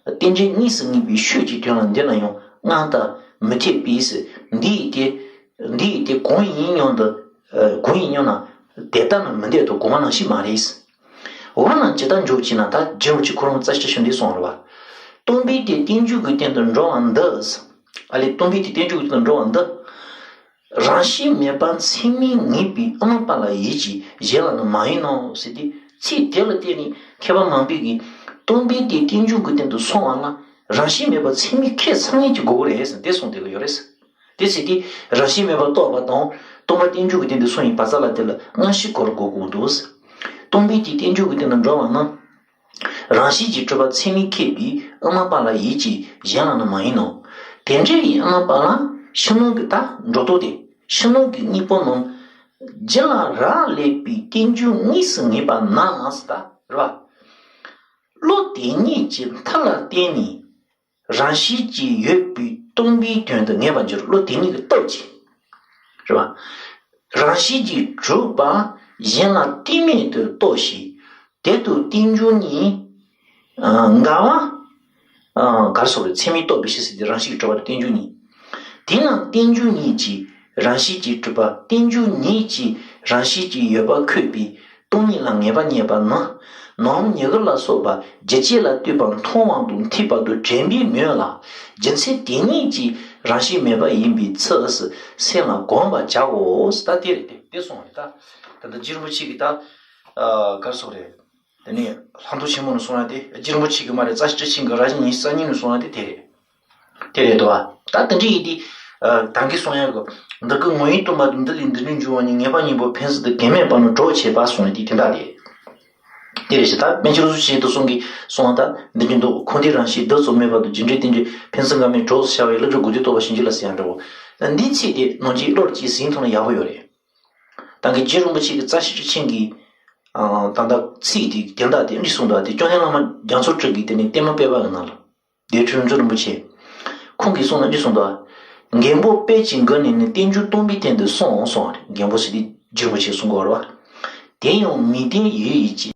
རྟེན་འབྲེལ་དངོས་སུ་ངེས་པའི་ཤོས་ཀྱི་དོན་ལ་འདོད་ན་ཡང་སྔར་དང་མི་འཐད་པས། འདི་ཡི་སྟེ། འདི་ཡི་སྟེ་གང་ཡིན་སྙམ་དུ། གང་ཡིན་སྙམ་ན། དེ་ལྟ་ནི་མི་འཐད་དོ། དགོངས་པ་ནང་བཞིན་མ་རེད། འོ་ན་ཇི་ལྟར་འཇོག་ཅེ་ན། ད་རྗེ་རིན་པོ་ཆེ་ཁོ་རང་རྩ་ཤེ་ཤོ་འདི་གསུངས་རེད་བ། སྟོང་པའི་དེ་རྟེན་འབྱུང་གི་སྟེང་དུ་འགྲོ་བ་འདི། ཨ་ལས་སྟོང་པའི་དེ་རྟེན་འབྱུང་གི་སྟེང་དུ་འགྲོ་བ་འདི། རང་བཞིན་མེད་པ་ཚད་མས་ངེས་པའི་དབུ་མ་པ་ལ་ཡིད་ཀྱིས་གཞན་ལ་ནི་མ་ཡིན་ནོ་ཟེར་ཏེ། ཚིག་དེ་ལ་བརྟེན་ནས་མཁས་པ་མང་པོས་ཀྱིས་སྟོང་པའི་དེ་རྟེན་འབྱུང་གི་སྟེང་དུ་སོང་བ་ལ་རང་བཞིན་མེད་པ་ཚད་མས་ཁས་ཚང་ཡིན་གྱི་དགོས་ཀྱི་རེད་ཟེར་ཏེ་གསུངས་བསྡད་ཀྱི་ཡོད་རེད། དེ་ཚེ་དེ་རང་བཞིན་མེད་པར་རྟོགས་པ་དང་སྟོང་པ་རྟེན་འབྱུང་གི་སྟེང་དུ་སོང་བའི་བར་མཚམས་ལ་དེ་ལ་སྔ་ཕྱི་སྐོར་དགོས་དགོས་འདུག། སྟོང་པའི་དེ་རྟེན་འབྱུང་གི་སྟེང་དུ་འགྲོ་བ་ན། རང་བཞིན་གྱིས་གྲུབ་པ་ཚད་མས་ཁེགས་པའི་དབུ་མ་པ་ལ་ཡིད་ཀྱིས་གཞན་ལ་ནི་མ་ཡིན་ནོ། དེ་འདྲ་ཡི་དབུ་མ་པ་ལ་ཕྱི་ནང་གི་ད་འགྲོ་ལྡོག་དེ་ཕྱི་ནང་གི་གཉིས་པོ་རྣམས་རྒྱུད་ལ་རག་ལས་པའི་རྟེན་འབྱུང་དངོས་སུ་ངེས་པ་ན་ཟེར་ད་རེད་བ། བློ་དེ་ཉིད་ཀྱི་མཐུ་ལ་བརྟེན་ནས། རང་བཞིན་གྱིས་ཡོད་པའི་སྟོང་པའི་དོན་དུ་ངེས་པར་འགྱུར། བློ་དེ་ཉིད་ཀྱི་སྟོབས་ཀྱིས། རེད་བ། རང་བཞིན་གྱིས་གྲུབ་པ་གཞན་ལ་གཏན་མེད་དུ་རྟོགས་ཤིང་། དེ་དུ་རྟེན་འབྱུང་གཉིས། ཨ། འགལ་བ། ཨ། ག་རེ་ཟེར་རེད། ཚད་མས་རྟོགས་པའི་ཕྱིར་ཟེར་ཏེ་རང་བཞིན་གྱིས་གྲུབ་པ་དང་རྟེན་འབྱུང་གཉིས། དེས་ན་རྟེན་འབྱུང་ཉིད་ཀྱིས་རང་བཞིན་གྱིས་གྲུབ་པ། རྟེན་འབྱུང་ཉིད་ཀྱིས་རང་བཞིན་གྱིས་ཡོད་པ་འཁོད་པའི་སྟོང་ཉིད་ལ་ངེས་པ་རྙེད་པ་ནི། ནམ་མྱུ་གུ་ལ་སོགས་པ་རྒྱུ་སྐྱེ་ལ་ལྟོས་པ་མཐོང་བ་དང་ཐོས་པ་དང་དྲན་པའི་མོད་ལ། རྒྱུ་མཚན་དེ་ཉིད་ཀྱིས་རང་བཞིན་མེད་པ་ཡིན་པའི་ཚུལ་སེམས་ལ་བསྒོམ་པར་བྱའོ། ད་དེ་རེད། དེ་དེ་གསུངས་རེད་ད། ད་ལྟ་རྗེ་རིན་པོ་ཆེ་གིས་ད། ཨ། ག་རེ་ཟེར་རེད། དེ་ནས་ལྷག་མཐོང་ཆེན་མོ་ནས་གསུངས་ཡ་དེ། རྗེ་རིན་པོ་ཆེ་གིས་མ་རེད། རྩ་ཤེ་ཁྲི་ཆེན་གྱིས་རབ་བྱུང་ཉི་ཤུ་རྩ་གཉིས་ནས་གསུངས་ཡ་དེ་དེ་རེད། དེ་རེད་དོ། ད་དེ་འདྲ་ཡིན་དུས། ཨ། ད་གིན་གསུང་ཡག་གི། འདི་སྐད་ངོ་བོས་སྟོང་པ་སྟེ། འདི་ལས་འདི་འབྲས་འབྱུང་བ་ཉིད། ངེས་པ་གཉིས་པོ་ཕན་ཚུན་དུ། གེགས་མེད་པར་ནི་གྲོགས་བྱེད་པ་གསུངས་ཏེ་དེ་འདྲ་རེད། དེ་རེད་ཤག། ད་པཎ་ཆེན་རིན་པོ་ཆེ་དེ་གསུང་གིས་གསུངས་པ་ད་འདི་འདྲ་འདུག། འཁོར་འདས་རང་བཞིན་བདུད་རྩི་མེད་པ་དང་། རྒྱུ་འབྲས་རྟེན་འབྲེལ་ཕན་ཚུན་འགལ་མེད། གྲོགས་སུ་འཆར་བ་ཡི། བསླུ་བྱ་དགོས་འདོད་རྟོགས་པ་གཞན་རྒྱུད་ལ་ཟེར་ཡང་འདྲ་བོ། འདིའི་ཚིག་དེ་ནང་གི་བློར་ཅིག་ཟིན་ཐུབ་ན་ཡག་པོ་ཡོད་རེད། ད་གིན་རྗེ་རིན་པོ་ཆེ་གི་རྩ་ཤེ་ཁྲི་ཆེན་གྱི། ཨ། ད་ལྟ་ཚིག་དེ་དོན་དག་དེ་འདི་གསུངས་འདུག། དེ་སྐྱོན་གནས་བླ་མ་རྒྱ་མཚོ་སྤྲུལ་གྱིས་དེ་ནས་གཏེར་མ་དཔལ་འབར་གྱི་ནང་ལ། སྡེ་ཁྲི་རིན་ཆེན་རིན་པོ་ཆེ། ཁོང་གིས་གསུངས་ན་འདི་གསུངས་འདུག། མགོན་པོ་དཔལ་གྱི་མགུར་ནས་ནི། རྟེན་འབྱུང་སྟོང་པའི་སྟེང་དུ་སོང་གསུངས་པ་རེད། མགོན་པོ་ཟེར་དེ་རྗེ་རིན་པོ་ཆེས་གསུང་གི་ཡོད་རེད་བ། དེ་ཡང་མིང་དོན་ཡུལ་ཡིད་ཀྱི།